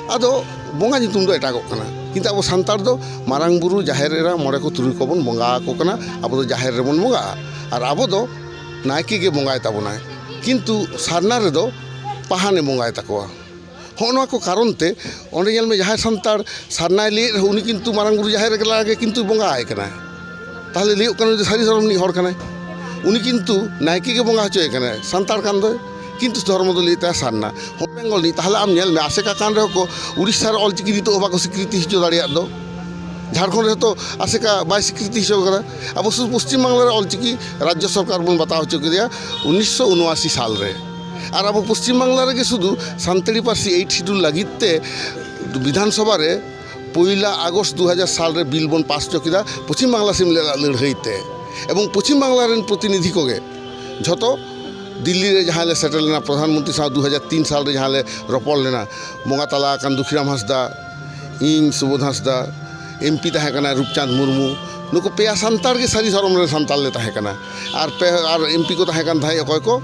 ᱟᱫᱚ ᱵᱚᱸᱜᱟ ᱧᱩᱛᱩᱢ ᱫᱚ ᱮᱴᱟᱜᱚᱜ ᱠᱟᱱᱟ, ᱠᱤᱱᱛᱩ ᱟᱵᱚ ᱥᱟᱱᱛᱟᱲ ᱫᱚ ᱢᱟᱨᱟᱝ ᱵᱩᱨᱩ, ᱡᱟᱦᱮᱨ ᱮᱨᱟ, ᱢᱚᱬᱮ ᱠᱚ ᱛᱩᱨᱩᱭ ᱠᱚᱵᱚᱱ ᱵᱚᱸᱜᱟ ᱟᱠᱚ ᱠᱟᱱᱟ᱾ ᱟᱵᱚ ᱫᱚ ᱡᱟᱦᱮᱨ ᱨᱮᱵᱚᱱ ᱵᱚᱸᱜᱟᱜᱼᱟ᱾ ᱟᱨ ᱟᱵᱚ ᱫᱚ ᱱᱟᱭᱠᱮ ᱜᱮ ᱵᱚᱸᱜᱟᱭ ᱛᱟᱵᱚᱱᱟᱭ, ᱠᱤᱱᱛᱩ ᱥᱟᱨᱱᱟ ᱨᱮᱫᱚ ᱯᱟᱦᱟᱱᱮ ᱵᱚᱸᱜᱟᱭ ᱛᱟᱠᱚᱣᱟ᱾ ᱦᱚᱸᱜᱼᱚ ᱱᱚᱣᱟ ᱠᱚ ᱠᱟᱨᱚᱱ ᱛᱮ ᱚᱸᱰᱮ ᱧᱮᱞ ᱢᱮ, ᱡᱟᱦᱟᱸᱭ ᱥᱟᱱᱛᱟᱲ ᱥᱟᱨᱱᱟᱭ ᱞᱟᱹᱭᱮᱫ ᱨᱮᱦᱚᱸ, ᱩᱱᱤ ᱠᱤᱱᱛᱩ ᱢᱟᱨᱟᱝ ᱵᱩᱨᱩ ᱡᱟᱦᱮᱨ ᱨᱮᱜᱮ ᱞᱟᱜᱮ ᱠᱤᱱᱛᱩ ᱵᱚᱸᱜᱟ ᱟᱭ ᱠᱟᱱᱟᱭ᱾ ᱛᱟᱦᱚᱞᱮ ᱞᱟᱹᱭᱚᱜ ᱠᱟᱱᱟ ᱡᱮ ᱥᱟᱹᱨᱤ ᱫᱷᱚᱨᱚᱢ ᱨᱤᱱᱤᱡ ᱦᱚᱲ ᱠᱟᱱᱟᱭ᱾ ᱩᱱᱤ ᱠᱤᱱᱛᱩ ᱱᱟᱭᱠᱮ ᱜᱮ ᱵᱚᱸᱜᱟ ᱦᱚᱪᱚᱭᱮ ᱠᱟᱱᱟᱭ, ᱥᱟᱱᱛᱟᱲ ᱠᱟᱱ ᱫᱚᱭ, ᱠᱤᱱᱛᱩ ᱫᱷᱚᱨᱢᱚ ᱫᱚ ᱞᱟᱹᱭᱮᱫ ᱛᱟᱭᱟ ᱥᱟᱨᱱᱟ᱾ ᱦᱚᱸ ᱵᱮᱝᱜᱚᱞ ᱨᱤᱱᱤᱡ᱾ ᱛᱟᱦᱚᱞᱮ ᱟᱢ ᱧᱮᱞ ᱢᱮ, ᱟᱥᱮᱠᱟ ᱠᱟᱱ ᱨᱮᱦᱚᱸ ᱠᱚ ᱩᱲᱤᱥᱥᱟ ᱨᱮ ᱚᱞᱪᱤᱠᱤ ᱱᱤᱛᱚᱜ ᱦᱚᱸ ᱵᱟᱠᱚ ᱥᱤᱠᱨᱤᱛᱤ ᱦᱚᱪᱚ ᱫᱟᱲᱮᱭᱟᱜ ᱫᱚ᱾ ᱡᱷᱟᱲᱠᱷᱚᱸᱰ ᱨᱮᱦᱚᱸ ᱛᱚ ᱟᱥᱮᱠᱟ ᱵᱟᱭ ᱥᱤᱠᱨᱤᱛᱤ ᱦᱚᱪᱚ ᱠᱟᱫᱟ᱾ ᱟᱵᱚ ᱥᱩᱫᱷᱩ ᱯᱚᱥᱪᱤᱢ ᱵᱟᱝᱞᱟ ᱨᱮ ᱚᱞᱪᱤᱠᱤ ᱨᱟᱡᱽᱡᱚ ᱥᱚᱨᱠᱟᱨ ᱵᱚᱱ ᱵᱟᱛᱟᱣ ᱦᱚᱪᱚ ᱠᱮᱫᱮᱭᱟ ᱩᱱᱤᱥᱥᱚ ᱩᱱᱚᱟᱥᱤ ᱥᱟᱞ ᱨᱮ᱾ ᱟᱨ ᱟᱵᱚ ᱯᱚᱥᱪᱤᱢ ᱵᱟᱝᱞᱟ ᱨᱮᱜᱮ ᱥᱩᱫᱷᱩ ᱥᱟᱱᱛᱟᱲᱤ ᱯᱟᱹᱨᱥᱤ ᱮᱭᱤᱴ ᱥᱤᱰᱩᱞ ᱞᱟᱹᱜᱤᱫ ᱛᱮ ᱵᱤᱫᱷᱟᱱ ᱥᱚᱵᱷᱟ ᱨᱮ ᱯᱚᱭᱞᱟ ᱟᱜᱚᱥᱴ ᱫᱩ ᱦᱟᱡᱟᱨ ᱥᱟᱞ ᱨᱮ ᱵᱤᱞ ᱵᱚᱱ ᱯᱟᱥ ᱦᱚᱪᱚ ᱠᱮᱫᱟ ᱯᱚᱪᱷᱤᱢ ᱵᱟᱝᱞᱟ ᱥᱤᱢ ᱞᱟᱹᱲᱦᱟᱹᱭ ᱛᱮ᱾ ᱮᱵᱚᱝ ᱯᱚᱪᱷᱤᱢ ᱵᱟᱝᱞᱟ ᱨᱮᱱ ᱯᱨᱚᱛᱤᱱᱤᱫᱷᱤ ᱠᱚᱜᱮ ᱡᱷᱚᱛᱚ ᱫᱤᱞᱞᱤ ᱨᱮ ᱡᱟᱦᱟᱸ ᱞᱮ ᱥᱮᱴᱮᱨ ᱞᱮᱱᱟ, ᱯᱨᱚᱫᱷᱟᱱ ᱢᱚᱱᱛᱨᱤ ᱥᱟᱶ ᱫᱩ ᱦᱟᱡᱟᱨ ᱛᱤᱱ ᱥᱟᱞ ᱨᱮ ᱡᱟᱦᱟᱸ ᱞᱮ ᱨᱚᱯᱚᱲ ᱞᱮᱱᱟ, ᱵᱚᱸᱜᱟ ᱛᱟᱞᱟ ᱟᱠᱟᱱ ᱫᱩᱠᱷᱤᱨᱟᱢ ᱦᱟᱸᱥᱫᱟ, ᱤᱧ ᱥᱩᱵᱳᱫᱷ ᱦᱟᱸᱥᱫᱟ, ᱮᱢᱯᱤ ᱛᱟᱦᱮᱸ ᱠᱟᱱᱟᱭ ᱨᱩᱯᱪᱟᱸᱫᱽ ᱢᱩᱨᱢᱩ, ᱱᱩᱠᱩ ᱯᱮᱭᱟ ᱥᱟᱱᱛᱟᱲ ᱜᱮ ᱥᱟᱹᱨᱤ ᱫᱷᱚᱨᱚᱢ ᱨᱮᱱ ᱥᱟᱱᱛᱟᱲ ᱞᱮ ᱛᱟᱦᱮᱸ ᱠᱟᱱᱟ᱾ ᱟᱨ ᱯᱮ, ᱟᱨ ᱮᱢᱯᱤ ᱠᱚ ᱛᱟᱦᱮᱸ ᱠᱟᱱ ᱛᱟᱦᱮᱸᱫ ᱚᱠᱚᱭ ᱠᱚ,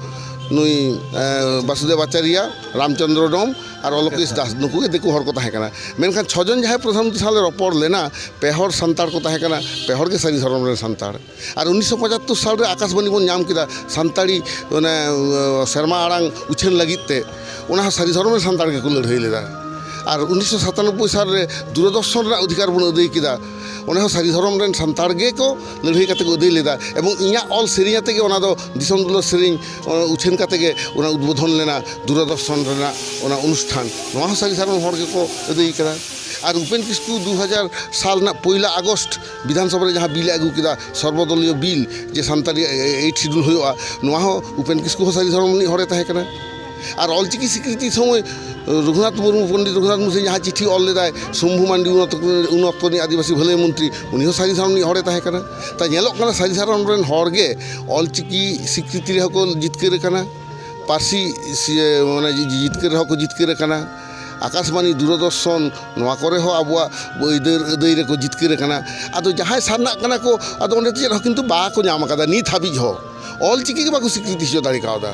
ᱱᱩᱭ, ᱮ, ᱵᱟᱥᱩᱫᱮᱵ ᱟᱪᱟᱨᱤᱭᱟ, ᱨᱟᱢᱪᱚᱸᱫᱽᱨᱚ ᱰᱚᱢ ᱟᱨ ᱚᱞᱚᱠᱮᱥ ᱫᱟᱥ, ᱱᱩᱠᱩ ᱜᱮ ᱫᱤᱠᱩ ᱦᱚᱲ ᱠᱚ ᱛᱟᱦᱮᱸ ᱠᱟᱱᱟ᱾ ᱢᱮᱱᱠᱷᱟᱱ ᱪᱷᱚ ᱡᱚᱱ ᱡᱟᱦᱟᱸᱭ ᱯᱨᱚᱫᱷᱟᱱ ᱢᱚᱱᱛᱨᱤ ᱥᱟᱶ ᱞᱮ ᱨᱚᱯᱚᱲ ᱞᱮᱱᱟ, ᱯᱮ ᱦᱚᱲ ᱥᱟᱱᱛᱟᱲ ᱠᱚ ᱛᱟᱦᱮᱸ ᱠᱟᱱᱟ, ᱯᱮ ᱦᱚᱲ ᱜᱮ ᱥᱟᱹᱨᱤ ᱫᱷᱚᱨᱚᱢ ᱨᱮᱱ ᱥᱟᱱᱛᱟᱲ᱾ ᱟᱨ ᱩᱱᱤᱥᱥᱚ ᱯᱚᱸᱪᱟᱛᱛᱳᱨ ᱥᱟᱞ ᱨᱮ ᱟᱠᱟᱥᱵᱟᱱᱤ ᱵᱚᱱ ᱧᱟᱢ ᱠᱮᱫᱟ, ᱥᱟᱱᱛᱟᱲᱤ ᱚᱱᱮ, ᱥᱮᱨᱢᱟ ᱟᱲᱟᱝ ᱩᱪᱷᱟᱹᱱ ᱞᱟᱹᱜᱤᱫ ᱛᱮ, ᱚᱱᱟ ᱦᱚᱸ ᱥᱟᱹᱨᱤ ᱫᱷᱚᱨᱚᱢ ᱨᱮᱱ ᱥᱟᱱᱛᱟᱲ ᱜᱮᱠᱚ ᱞᱟᱹᱲᱦᱟᱹᱭ ᱞᱮᱫᱟ᱾ ᱟᱨ ᱩᱱᱤᱥᱥᱚ ᱥᱟᱛᱟᱱᱚᱵᱵᱳᱭ ᱥᱟᱞ ᱨᱮ ᱫᱩᱨᱚᱫᱚᱨᱥᱚᱱ ᱨᱮᱱᱟᱜ ᱚᱫᱷᱤᱠᱟᱨ ᱵᱚᱱ ᱟᱹᱫᱟᱹᱭ ᱠᱮᱫᱟ, ᱚᱱᱟ ᱦᱚᱸ ᱥᱟᱹᱨᱤ ᱫᱷᱚᱨᱚᱢ ᱨᱮᱱ ᱥᱟᱱᱛᱟᱲ ᱜᱮᱠᱚ ᱞᱟᱹᱲᱦᱟᱹᱭ ᱠᱟᱛᱮ ᱠᱚ ᱟᱹᱫᱟᱹᱭ ᱞᱮᱫᱟ᱾ ᱮᱵᱚᱝ ᱤᱧᱟᱹᱜ ᱚᱞ ᱥᱮᱨᱮᱧ ᱟᱛᱮ ᱜᱮ ᱚᱱᱟ ᱫᱚ ᱫᱤᱥᱚᱢ ᱫᱩᱞᱟᱹᱲ ᱥᱮᱨᱮᱧ, ᱚ, ᱩᱪᱷᱟᱹᱱ ᱠᱟᱛᱮ ᱜᱮ ᱚᱱᱟ ᱩᱫᱵᱳᱫᱷᱚᱱ ᱞᱮᱱᱟ ᱫᱩᱨᱚᱫᱚᱨᱥᱚᱱ ᱨᱮᱱᱟᱜ ᱚᱱᱟ ᱚᱱᱩᱥᱴᱷᱟᱱ᱾ ᱱᱚᱣᱟ ᱦᱚᱸ ᱥᱟᱹᱨᱤ ᱫᱷᱚᱨᱚᱢ ᱦᱚᱲ ᱜᱮᱠᱚ ᱟᱹᱫᱟᱹᱭ ᱠᱟᱫᱟ᱾ ᱟᱨ ᱩᱯᱮᱱ ᱠᱤᱥᱠᱩ ᱫᱩ ᱦᱟᱡᱟᱨ ᱥᱟᱞ ᱨᱮᱱᱟᱜ ᱯᱚᱭᱞᱟ ᱟᱜᱚᱥᱴ ᱵᱤᱫᱷᱟᱱ ᱥᱚᱵᱷᱟ ᱨᱮ ᱡᱟᱦᱟᱸ ᱵᱤᱞ ᱮ ᱟᱹᱜᱩ ᱠᱮᱫᱟ, ᱥᱚᱨᱵᱚᱫᱚᱞᱤᱭᱚ ᱵᱤᱞ, ᱡᱮ ᱥᱟᱱᱛᱟᱲᱤ ᱮᱭᱤᱴ ᱥᱤᱰᱩᱞ ᱦᱩᱭᱩᱜᱼᱟ, ᱱᱚᱣᱟ ᱦᱚᱸ ᱩᱯᱮᱱ ᱠᱤᱥᱠᱩ ᱦᱚᱸ ᱥᱟᱹᱨᱤ ᱫᱷᱚᱨᱚᱢ ᱨᱤᱱᱤᱡ ᱦᱚᱲᱮ ᱛᱟᱦᱮᱸ ᱠᱟᱱᱟ᱾ ᱟᱨ ᱚᱞᱪᱤᱠᱤ ᱥᱤᱠᱨᱤᱛᱤ ᱥᱚᱢᱚᱭ ᱨᱚᱜᱷᱩᱱᱟᱛᱷ ᱢᱩᱨᱢᱩ, ᱯᱚᱱᱰᱤᱛ ᱨᱚᱜᱷᱩᱱᱟᱛᱷ ᱢᱩᱨᱢᱩ ᱡᱟᱦᱟᱸ ᱪᱤᱴᱷᱤ ᱚᱞ ᱞᱮᱫᱟᱭ ᱥᱚᱢᱵᱷᱩ ᱢᱟᱱᱰᱤ, ᱩᱱ ᱚᱠᱛᱚ, ᱩᱱ ᱚᱠᱛᱚ ᱨᱤᱱᱤᱡ ᱟᱹᱫᱤᱵᱟᱹᱥᱤ ᱵᱷᱟᱹᱞᱟᱹᱭ ᱢᱚᱱᱛᱨᱤ, ᱩᱱᱤ ᱦᱚᱸ ᱥᱟᱹᱨᱤ ᱫᱷᱚᱨᱚᱢ ᱨᱤᱱᱤᱡ ᱦᱚᱲᱮ ᱛᱟᱦᱮᱸ ᱠᱟᱱᱟ᱾ ᱛᱟ ᱧᱮᱞᱚᱜ ᱠᱟᱱᱟ ᱥᱟᱹᱨᱤ ᱫᱷᱚᱨᱚᱢ ᱨᱮᱱ ᱦᱚᱲ ᱜᱮ ᱚᱞᱪᱤᱠᱤ ᱥᱤᱠᱨᱤᱛᱤ ᱨᱮᱦᱚᱸ ᱠᱚ ᱡᱤᱛᱠᱟᱹᱨ ᱟᱠᱟᱱᱟ, ᱯᱟᱹᱨᱥᱤ ᱥᱤ-, ᱢᱟᱱᱮ ᱡᱤ-, ᱡᱤᱛᱠᱟᱹᱨ ᱨᱮᱦᱚᱸ ᱠᱚ ᱡᱤᱛᱠᱟᱹᱨ ᱟᱠᱟᱱᱟ᱾ ᱟᱠᱟᱥᱵᱟᱱᱤ, ᱫᱩᱨᱚᱫᱚᱨᱥᱚᱱ, ᱱᱚᱣᱟ ᱠᱚᱨᱮ ᱦᱚᱸ ᱟᱵᱚᱣᱟᱜ ᱟᱹᱭᱫᱟᱹᱨ ᱟᱹᱫᱟᱹᱭ ᱨᱮᱠᱚ ᱡᱤᱛᱠᱟᱹᱨ ᱟᱠᱟᱱᱟ᱾ ᱟᱫᱚ ᱡᱟᱦᱟᱸᱭ ᱥᱟᱨᱱᱟᱜ ᱠᱟᱱᱟ ᱠᱚ, ᱟᱫᱚ ᱚᱸᱰᱮ ᱫᱚ ᱪᱮᱫ ᱦᱚᱸ ᱠᱤᱱᱛᱩ ᱵᱟᱠᱚ ᱧᱟᱢ ᱟᱠᱟᱫᱟ ᱱᱤᱛ ᱦᱟᱹᱵᱤᱡ ᱦᱚᱸ᱾ ᱚᱞ ᱪᱤᱠᱤ ᱜᱮ ᱵᱟᱠᱚ ᱥᱤᱠᱨᱤᱛᱤ ᱦᱚᱪᱚ ᱫᱟᱲᱮ ᱠᱟᱣᱫᱟ᱾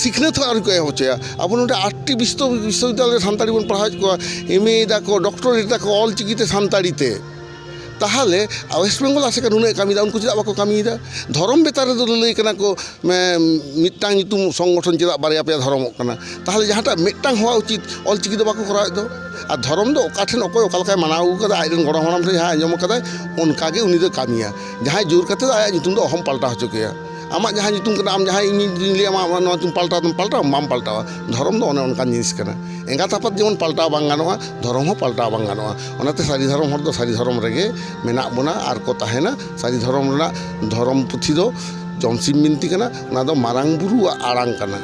ᱥᱤᱠᱷᱱᱟᱹᱛ ᱦᱚᱸ ᱟᱹᱣᱨᱤ ᱠᱚ ᱮᱦᱚᱵ ᱦᱚᱪᱚᱭᱟ᱾ ᱟᱵᱚ ᱱᱚᱰᱮ ᱟᱴᱴᱤ ᱵᱤᱥᱥᱚ-, ᱵᱤᱥᱥᱚᱵᱤᱫᱽᱫᱟᱞᱚᱭ ᱨᱮ ᱥᱟᱱᱛᱟᱲᱤ ᱵᱚᱱ ᱯᱟᱲᱦᱟᱣᱮᱫ ᱠᱚᱣᱟ, ᱮᱢ ᱮ ᱫᱟᱠᱚ, ᱰᱚᱠᱴᱚᱨᱮᱴ ᱫᱟᱠᱚ ᱚᱞ ᱪᱤᱠᱤᱛᱮ ᱥᱟᱱᱛᱟᱲᱤ ᱛᱮ᱾ ᱛᱟᱦᱚᱞᱮ ᱣᱮᱥᱴ ᱵᱮᱝᱜᱚᱞ ᱟᱥᱮᱠᱟ ᱱᱩᱱᱟᱹᱜ ᱮ ᱠᱟᱹᱢᱤᱭᱮᱫᱟ, ᱩᱱᱠᱩ ᱪᱮᱫᱟᱜ ᱵᱟᱠᱚ ᱠᱟᱹᱢᱤᱭᱮᱫᱟ? ᱫᱷᱚᱨᱚᱢ ᱵᱮᱯᱟᱨ ᱨᱮᱫᱚ ᱞᱟᱹᱞᱟᱹᱭ ᱠᱟᱱᱟ ᱠᱚ, ᱢᱮ-, ᱢᱤᱫᱴᱟᱝ ᱧᱩᱛᱩᱢ ᱥᱚᱝᱜᱚᱴᱷᱚᱱ ᱪᱮᱫᱟᱜ ᱵᱟᱨᱭᱟ ᱯᱮᱭᱟ ᱫᱷᱚᱨᱚᱢᱚᱜ ᱠᱟᱱᱟ? ᱛᱟᱦᱚᱞᱮ ᱡᱟᱦᱟᱸᱴᱟᱜ ᱢᱤᱫᱴᱟᱝ ᱦᱚᱣᱟ ᱩᱪᱤᱛ, ᱚᱞᱪᱤᱠᱤ ᱫᱚ ᱵᱟᱠᱚ ᱠᱚᱨᱟᱣᱮᱫ ᱫᱚ᱾ ᱟᱨ ᱫᱷᱚᱨᱚᱢ ᱫᱚ ᱚᱠᱟ ᱴᱷᱮᱱ ᱚᱠᱚᱭ ᱚᱠᱟ ᱞᱮᱠᱟᱭ ᱢᱟᱱᱟᱣ ᱟᱹᱜᱩ ᱠᱟᱫᱟ, ᱟᱡ ᱨᱮᱱ ᱜᱚᱲᱚᱢ ᱦᱟᱲᱟᱢ ᱴᱷᱮᱱ ᱡᱟᱦᱟᱸᱭ ᱟᱸᱡᱚᱢ ᱠᱟᱫᱟᱭ, ᱚᱱᱠᱟ ᱜᱮ ᱩᱱᱤ ᱫᱚᱭ ᱠᱟᱹᱢᱤᱭᱟ᱾ ᱡᱟᱦᱟᱸᱭ ᱡᱳᱨ ᱠᱟᱛᱮ ᱫᱚ ᱟᱭᱟᱜ ᱧᱩᱛᱩᱢ ᱫᱚ ᱚᱦᱚᱢ ᱯᱟᱞᱴᱟᱣ ᱦᱚᱪᱚ ᱠᱮᱭᱟ᱾ ᱟᱢᱟᱜ ᱡᱟᱦᱟᱸ ᱧᱩᱛᱩᱢ ᱠᱟᱱᱟ, ᱟᱢ ᱡᱟᱦᱟᱸᱭ ᱤᱧᱤᱧ ᱞᱟᱹᱭᱟ, ᱟᱢᱟᱜ ᱱᱚᱣᱟ ᱧᱩᱛᱩᱢ ᱯᱟᱞᱴᱟᱣ ᱫᱚᱢ ᱯᱟᱞᱴᱟᱣᱟ, ᱵᱟᱢ ᱯᱟᱞᱴᱟᱣᱟ᱾ ᱫᱷᱚᱨᱚᱢ ᱫᱚ ᱚᱱᱮ ᱚᱱᱠᱟᱱ ᱡᱤᱱᱤᱥ ᱠᱟᱱᱟ᱾ ᱮᱸᱜᱟᱛ ᱟᱯᱟᱛ ᱡᱮᱢᱚᱱ ᱯᱟᱞᱴᱟᱣ ᱵᱟᱝ ᱜᱟᱱᱚᱜᱼᱟ, ᱫᱷᱚᱨᱚᱢ ᱦᱚᱸ ᱯᱟᱞᱴᱟᱣ ᱵᱟᱝ ᱜᱟᱱᱚᱜᱼᱟ᱾ ᱚᱱᱟᱛᱮ ᱥᱟᱹᱨᱤ ᱫᱷᱚᱨᱚᱢ ᱦᱚᱲ ᱫᱚ ᱥᱟᱹᱨᱤ ᱫᱷᱚᱨᱚᱢ ᱨᱮᱜᱮ ᱢᱮᱱᱟᱜ ᱵᱚᱱᱟ ᱟᱨ ᱠᱚ ᱛᱟᱦᱮᱱᱟ᱾ ᱥᱟᱹᱨᱤ ᱫᱷᱚᱨᱚᱢ ᱨᱮᱱᱟᱜ ᱫᱷᱚᱨᱚᱢ ᱯᱩᱛᱷᱤ ᱫᱚ ᱡᱚᱢᱥᱤᱢ ᱵᱤᱱᱛᱤ ᱠᱟᱱᱟ, ᱚᱱᱟ ᱫᱚ ᱢᱟᱨᱟᱝ ᱵᱩᱨᱩᱣᱟᱜ ᱟᱲᱟᱝ ᱠᱟᱱᱟ᱾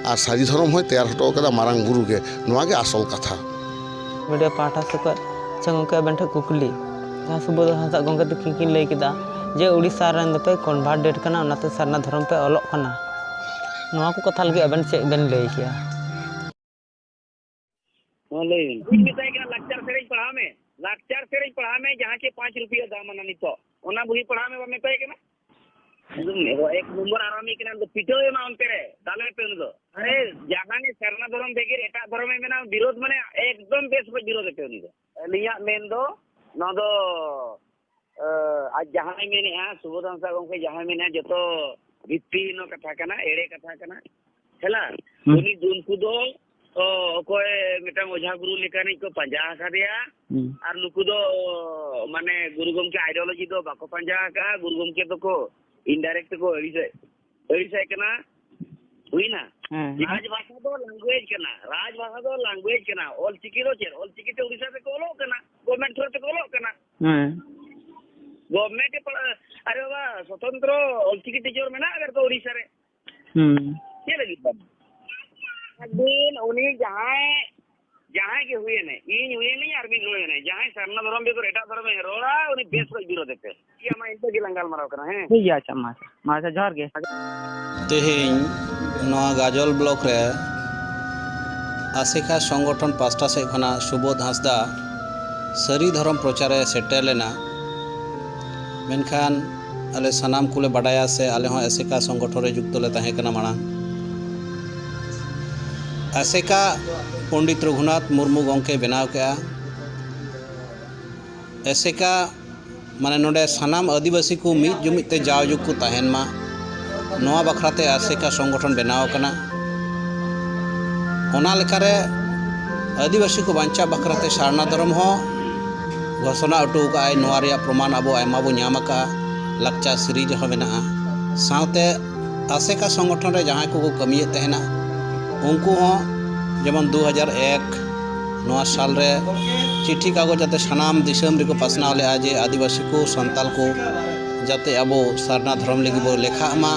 ᱟᱨ ᱥᱟᱹᱨᱤ ᱫᱷᱚᱨᱚᱢ ᱦᱚᱸᱭ ᱛᱮᱭᱟᱨ ᱦᱚᱴᱚ ᱠᱟᱫᱟ ᱢᱟᱨᱟᱝ ᱵᱩᱨᱩ ᱜᱮ᱾ ᱱᱚᱣᱟ ᱜᱮ ᱟᱥᱚᱞ ᱠᱟᱛᱷᱟ᱾ ᱢᱤᱰᱤᱭᱟ ᱯᱟᱦᱴᱟ ᱥᱮᱫ ᱠᱷᱚᱱ, ᱟᱪᱪᱷᱟ ᱜᱚᱢᱠᱮ, ᱟᱵᱮᱱ ᱴᱷᱮᱱ ᱠᱩᱠᱞᱤ, ᱡᱟᱦᱟᱸ ᱥᱩᱵᱳᱫᱷ ᱦᱟᱸᱥᱫᱟ ᱜᱚᱢᱠᱮ ᱛᱟᱹᱠᱤᱱ ᱠᱤᱱ ᱞᱟᱹᱭ ᱠᱮᱫᱟ ᱡᱮ ᱩᱲᱤᱥᱥᱟ ᱨᱮᱱ ᱫᱚᱯᱮ ᱠᱚᱱᱵᱷᱟᱨᱴᱮᱰ ᱠᱟᱱᱟ, ᱚᱱᱟᱛᱮ ᱥᱟᱨᱱᱟ ᱫᱷᱚᱨᱚᱢ ᱯᱮ ᱚᱞᱚᱜ ᱠᱟᱱᱟ, ᱱᱚᱣᱟ ᱠᱚ ᱠᱟᱛᱷᱟ ᱞᱟᱹᱜᱤᱫ ᱟᱵᱮᱱ ᱪᱮᱫ ᱵᱮᱱ ᱞᱟᱹᱭ ᱠᱮᱭᱟ? ᱢᱟ ᱞᱟᱹᱭ ᱵᱮᱱ᱾ ᱤᱧ ᱢᱮᱛᱟᱭ ᱠᱟᱱᱟ, ᱞᱟᱠᱪᱟᱨ ᱥᱮᱨᱮᱧ ᱯᱟᱲᱦᱟᱣ ᱢᱮ, ᱞᱟᱠᱪᱟᱨ ᱥᱮᱨᱮᱧ ᱯᱟᱲᱦᱟᱣ ᱢᱮ, ᱡᱟᱦᱟᱸ ᱪᱮ ᱯᱟᱸᱪ ᱨᱩᱯᱤᱭᱟ ᱫᱟᱢ ᱟᱱᱟ ᱱᱤᱛᱚᱜ, ᱚᱱᱟ ᱵᱚᱦᱤ ᱯᱟᱲᱦᱟᱣ ᱢᱮ, ᱵᱟᱢ ᱢᱮᱛᱟᱭ ᱠᱟᱱᱟ? ᱮᱠᱫᱚᱢ ᱮᱠ ᱱᱚᱢᱵᱚᱨ ᱟᱨᱟᱢᱤ ᱠᱟᱱᱟ, ᱩᱱᱤ ᱫᱚ ᱯᱤᱴᱟᱹᱣ ᱮᱢᱟ ᱚᱱᱛᱮ ᱨᱮ, ᱫᱟᱞᱮ ᱯᱮ ᱩᱱᱤ ᱫᱚ᱾ ᱟᱨᱮ, ᱡᱟᱦᱟᱸᱭ ᱥᱟᱨᱱᱟ ᱫᱷᱚᱨᱚᱢ ᱵᱮᱜᱚᱨ ᱮᱴᱟᱜ ᱫᱷᱚᱨᱚᱢᱮ ᱢᱮᱱᱟ, ᱵᱤᱨᱳᱫᱷ ᱢᱟᱱᱮ ᱮᱠᱫᱚᱢ ᱵᱮᱥ ᱠᱷᱚᱡ ᱵᱤᱨᱳᱫᱷ ᱮ ᱯᱮ ᱩᱱᱤ ᱫᱚ᱾ ᱟᱹᱞᱤᱧᱟᱜ ᱢᱮᱱ ᱫᱚ ᱱᱚᱣᱟ ᱫᱚ, ᱟᱡ ᱡᱟᱦᱟᱸᱭ ᱢᱮᱱᱮᱜᱼᱟ, ᱥᱩᱵᱳᱫᱷ ᱦᱟᱸᱥᱫᱟ ᱜᱚᱢᱠᱮ ᱡᱟᱦᱟᱸᱭ ᱢᱮᱱᱮᱜᱼᱟ, ᱡᱚᱛᱚ ᱵᱷᱤᱛᱛᱤᱦᱤᱱ ᱠᱟᱛᱷᱟ ᱠᱟᱱᱟ, ᱮᱲᱮ ᱠᱟᱛᱷᱟ ᱠᱟᱱᱟ᱾ ᱦᱮᱞᱟ, ᱦᱩᱸ᱾ ᱩᱱᱤ ᱫᱚ, ᱩᱱᱠᱩ ᱫᱚ, ᱚ, ᱚᱠᱚᱭ ᱢᱤᱫᱴᱟᱝ ᱚᱡᱷᱟ ᱜᱩᱨᱩ ᱞᱮᱠᱟᱱᱤᱡ ᱠᱚ ᱯᱟᱸᱡᱟ ᱟᱠᱟᱫᱮᱭᱟ᱾ ᱦᱩᱸ᱾ ᱟᱨ ᱱᱩᱠᱩ ᱫᱚ, ᱢᱟᱱᱮ, ᱜᱩᱨᱩ ᱜᱚᱢᱠᱮ ideology ᱫᱚ ᱵᱟᱠᱚ ᱯᱟᱸᱡᱟ ᱟᱠᱟᱫᱼᱟ᱾ ᱜᱩᱨᱩ ᱜᱚᱢᱠᱮ ᱫᱚᱠᱚ indirect ᱠᱚ ᱟᱹᱲᱤᱥᱮᱫ, ᱟᱹᱲᱤᱥᱮᱫ ᱠᱟᱱᱟ᱾ ᱦᱩᱭᱱᱟ? ᱦᱮᱸ᱾ ᱨᱟᱡᱽ ᱵᱷᱟᱥᱟ ᱫᱚ language ᱠᱟᱱᱟ, ᱨᱟᱡᱽ ᱵᱷᱟᱥᱟ ᱫᱚ language ᱠᱟᱱᱟ᱾ ᱚᱞ ᱪᱤᱠᱤ ᱫᱚ ᱪᱮᱫ? ᱚᱞ ᱪᱤᱠᱤ ᱛᱮ ᱩᱲᱤᱥᱥᱟ ᱛᱮᱠᱚ ᱚᱞᱚᱜ ᱠᱟᱱᱟ, government through ᱛᱮᱠᱚ ᱚᱞᱚᱜ ᱠᱟᱱᱟ᱾ ᱦᱮᱸ᱾ Government ᱮ ᱯᱟᱲᱦᱟᱣ, ᱟᱨᱮ ᱵᱟᱵᱟ, ᱥᱚᱛᱚᱱᱛᱨᱚ ᱚᱞ ᱪᱤᱠᱤ teacher ᱢᱮᱱᱟᱜ ᱟᱠᱟᱫ ᱠᱚᱣᱟ ᱩᱲᱤᱥᱥᱟ ᱨᱮ᱾ ᱦᱩᱸ᱾ ᱪᱮᱫ ᱞᱟᱹᱜᱤᱫ ᱵᱟᱝ? ᱟᱹᱵᱤᱱ ᱩᱱᱤ ᱡᱟᱦᱟᱸᱭ, ᱡᱟᱦᱟᱸᱭ ᱜᱮ ᱦᱩᱭᱮᱱᱮ, ᱤᱧ ᱦᱩᱭᱮᱱᱟᱹᱧ ᱟᱨ ᱢᱤᱫ ᱦᱚᱲ ᱦᱩᱭᱮᱱᱟᱭ, ᱡᱟᱦᱟᱸᱭ ᱥᱟᱨᱱᱟ ᱫᱷᱚᱨᱚᱢ ᱵᱮᱜᱚᱨ ᱮᱴᱟᱜ ᱫᱷᱚᱨᱚᱢᱮ ᱨᱚᱲᱟ, ᱩᱱᱤ ᱵᱮᱥ ᱠᱷᱚᱡ ᱵᱤᱨᱳᱫᱷ ᱮᱯᱮ᱾ ᱴᱷᱤᱠ ᱜᱮᱭᱟ, ᱢᱟ ᱤᱱᱠᱟᱹ ᱜᱮᱞᱟᱝ ᱜᱟᱞᱢᱟᱨᱟᱣ ᱠᱟᱱᱟ, ᱦᱮᱸ? ᱴᱷᱤᱠ ᱜᱮᱭᱟ, ᱟᱪᱪᱷᱟ, ᱢᱟ, ᱟᱪᱪᱷᱟ, ᱢᱟ, ᱟᱪᱪᱷᱟ, ᱡᱚᱦᱟᱨ ᱜᱮ᱾ ᱛᱮᱦᱮᱧ ᱱᱚᱣᱟ ᱜᱟᱡᱚᱞ ᱵᱞᱚᱠ ᱨᱮ ᱟᱥᱮᱠᱟ ᱥᱚᱝᱜᱚᱴᱷᱚᱱ ᱯᱟᱥᱴᱟ ᱥᱮᱫ ᱠᱷᱚᱱᱟᱜ ᱥᱩᱵᱳᱫᱷ ᱦᱟᱸᱥᱫᱟ ᱥᱟᱹᱨᱤ ᱫᱷᱚᱨᱚᱢ ᱯᱨᱚᱪᱟᱨᱮ ᱥᱮᱴᱮᱨ ᱞᱮᱱᱟ᱾ ᱢᱮᱱᱠᱷᱟᱱ ᱟᱞᱮ ᱥᱟᱱᱟᱢ ᱠᱚᱞᱮ ᱵᱟᱰᱟᱭᱟ ᱥᱮ ᱟᱞᱮ ᱦᱚᱸ ᱟᱥᱮᱠᱟ ᱥᱚᱝᱜᱚᱴᱷᱚᱱ ᱨᱮ ᱡᱩᱠᱛᱚ ᱞᱮ ᱛᱟᱦᱮᱸ ᱠᱟᱱᱟ ᱢᱟᱲᱟᱝ᱾ ᱟᱥᱮᱠᱟ ᱯᱚᱱᱰᱤᱛ ᱨᱚᱜᱷᱩᱱᱟᱛᱷ ᱢᱩᱨᱢᱩ ᱜᱚᱢᱠᱮ ᱵᱮᱱᱟᱣ ᱠᱮᱜᱼᱟ᱾ ᱟᱥᱮᱠᱟ ᱢᱟᱱᱮ ᱱᱚᱰᱮ ᱥᱟᱱᱟᱢ ᱟᱹᱫᱤᱵᱟᱹᱥᱤ ᱠᱚ ᱢᱤᱫ ᱡᱩᱢᱤᱫ ᱛᱮ ᱡᱟᱣᱡᱩᱜᱽ ᱠᱚ ᱛᱟᱦᱮᱱ ᱢᱟ, ᱱᱚᱣᱟ ᱵᱟᱠᱷᱨᱟ ᱛᱮ ᱟᱥᱮᱠᱟ ᱥᱚᱝᱜᱚᱴᱷᱚᱱ ᱵᱮᱱᱟᱣ ᱟᱠᱟᱱᱟ᱾ ᱚᱱᱟ ᱞᱮᱠᱟᱨᱮ ᱟᱹᱫᱤᱵᱟᱹᱥᱤ ᱠᱚ ᱵᱟᱧᱪᱟᱣ ᱵᱟᱠᱷᱨᱟ ᱛᱮ ᱥᱟᱨᱱᱟ ᱫᱷᱚᱨᱚᱢ ᱦᱚᱸ ᱜᱷᱳᱥᱚᱱᱟ ᱦᱚᱴᱚ ᱟᱠᱟᱫᱼᱟᱭ᱾ ᱱᱚᱣᱟ ᱨᱮᱭᱟᱜ ᱯᱨᱚᱢᱟᱱ ᱟᱵᱚ ᱟᱭᱢᱟ ᱵᱚ ᱧᱟᱢ ᱟᱠᱟᱫᱼᱟ, ᱞᱟᱠᱪᱟᱨ ᱥᱤᱨᱤᱡᱽ ᱨᱮᱦᱚᱸ ᱢᱮᱱᱟᱜᱼᱟ᱾ ᱥᱟᱶᱛᱮ ᱟᱥᱮᱠᱟ ᱥᱚᱝᱜᱚᱴᱷᱚᱱ ᱨᱮ ᱡᱟᱦᱟᱸᱭ ᱠᱚᱠᱚ ᱠᱟᱹᱢᱤᱭᱮᱫ ᱛᱟᱦᱮᱱᱟ, ᱩᱱᱠᱩ ᱦᱚᱸ ᱡᱮᱢᱚᱱ ᱫᱩ ᱦᱟᱡᱟᱨ ᱮᱠ ᱱᱚᱣᱟ ᱥᱟᱞ ᱨᱮ ᱪᱤᱴᱷᱤ ᱠᱟᱜᱚᱡᱽ ᱟᱛᱮ ᱥᱟᱱᱟᱢ ᱫᱤᱥᱚᱢ ᱨᱮᱠᱚ ᱯᱟᱥᱱᱟᱣ ᱞᱮᱫᱼᱟ ᱡᱮ ᱟᱹᱫᱤᱵᱟᱹᱥᱤ ᱠᱚ, ᱥᱟᱱᱛᱟᱞ ᱠᱚ ᱡᱟᱛᱮ ᱟᱵᱚ ᱥᱟᱨᱱᱟ ᱫᱷᱚᱨᱚᱢ ᱞᱟᱹᱜᱤᱫ ᱵᱚ ᱞᱮᱠᱷᱟᱜ ᱢᱟ,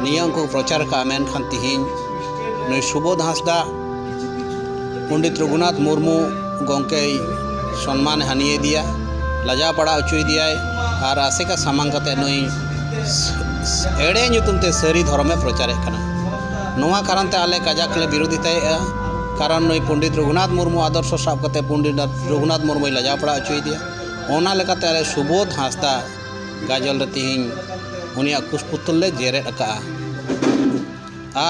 ᱱᱤᱭᱟᱹ ᱩᱱᱠᱩ ᱠᱚ ᱯᱨᱚᱪᱟᱨ ᱟᱠᱟᱫᱼᱟ᱾ ᱢᱮᱱᱠᱷᱟᱱ ᱛᱤᱦᱤᱧ ᱱᱩᱭ ᱥᱩᱵᱳᱫᱷ ᱦᱟᱸᱥᱫᱟ ᱯᱚᱱᱰᱤᱛ ᱨᱚᱜᱷᱩᱱᱟᱛᱷ ᱢᱩᱨᱢᱩ ᱜᱚᱢᱠᱮᱭ ᱥᱚᱱᱢᱟᱱᱮ ᱦᱟᱹᱱᱤᱭᱮᱫᱮᱭᱟ, ᱞᱟᱡᱟᱣ ᱯᱟᱲᱟᱣ ᱦᱚᱪᱚᱭᱮᱫᱮᱭᱟᱭ ᱟᱨ ᱟᱥᱮᱠᱟ ᱥᱟᱢᱟᱝ ᱠᱟᱛᱮ ᱱᱩᱭ ᱮᱲᱮ ᱧᱩᱛᱩᱢ ᱛᱮ ᱥᱟᱹᱨᱤ ᱫᱷᱚᱨᱚᱢᱮ ᱯᱨᱚᱪᱟᱨᱮᱫ ᱠᱟᱱᱟ᱾ ᱱᱚᱣᱟ ᱠᱟᱨᱚᱱ ᱛᱮ ᱟᱞᱮ ᱠᱟᱡᱟᱠ ᱞᱮ ᱵᱤᱨᱳᱫᱷᱤᱛᱟᱭᱮᱫᱼᱟ, ᱠᱟᱨᱚᱱ ᱱᱩᱭ ᱯᱚᱱᱰᱤᱛ ᱨᱚᱜᱷᱩᱱᱟᱛᱷ ᱢᱩᱨᱢᱩ ᱟᱫᱚᱨᱥᱚ ᱥᱟᱵ ᱠᱟᱛᱮ ᱯᱚᱱᱰᱤᱛ ᱨᱚᱜᱷᱩᱱᱟᱛᱷ ᱢᱩᱨᱢᱩᱭ ᱞᱟᱡᱟᱣ ᱯᱟᱲᱟᱣ ᱦᱚᱪᱚᱭᱮᱫᱮᱭᱟ᱾ ᱚᱱᱟ ᱞᱮᱠᱟᱛᱮ ᱟᱞᱮ ᱥᱩᱵᱳᱫᱷ ᱦᱟᱸᱥᱫᱟ ᱜᱟᱡᱚᱞ ᱨᱮ ᱛᱤᱦᱤᱧ ᱩᱱᱤᱭᱟᱜ ᱠᱩᱥ ᱯᱩᱛᱩᱞ ᱞᱮ ᱡᱮᱨᱮᱫ ᱟᱠᱟᱫᱼᱟ᱾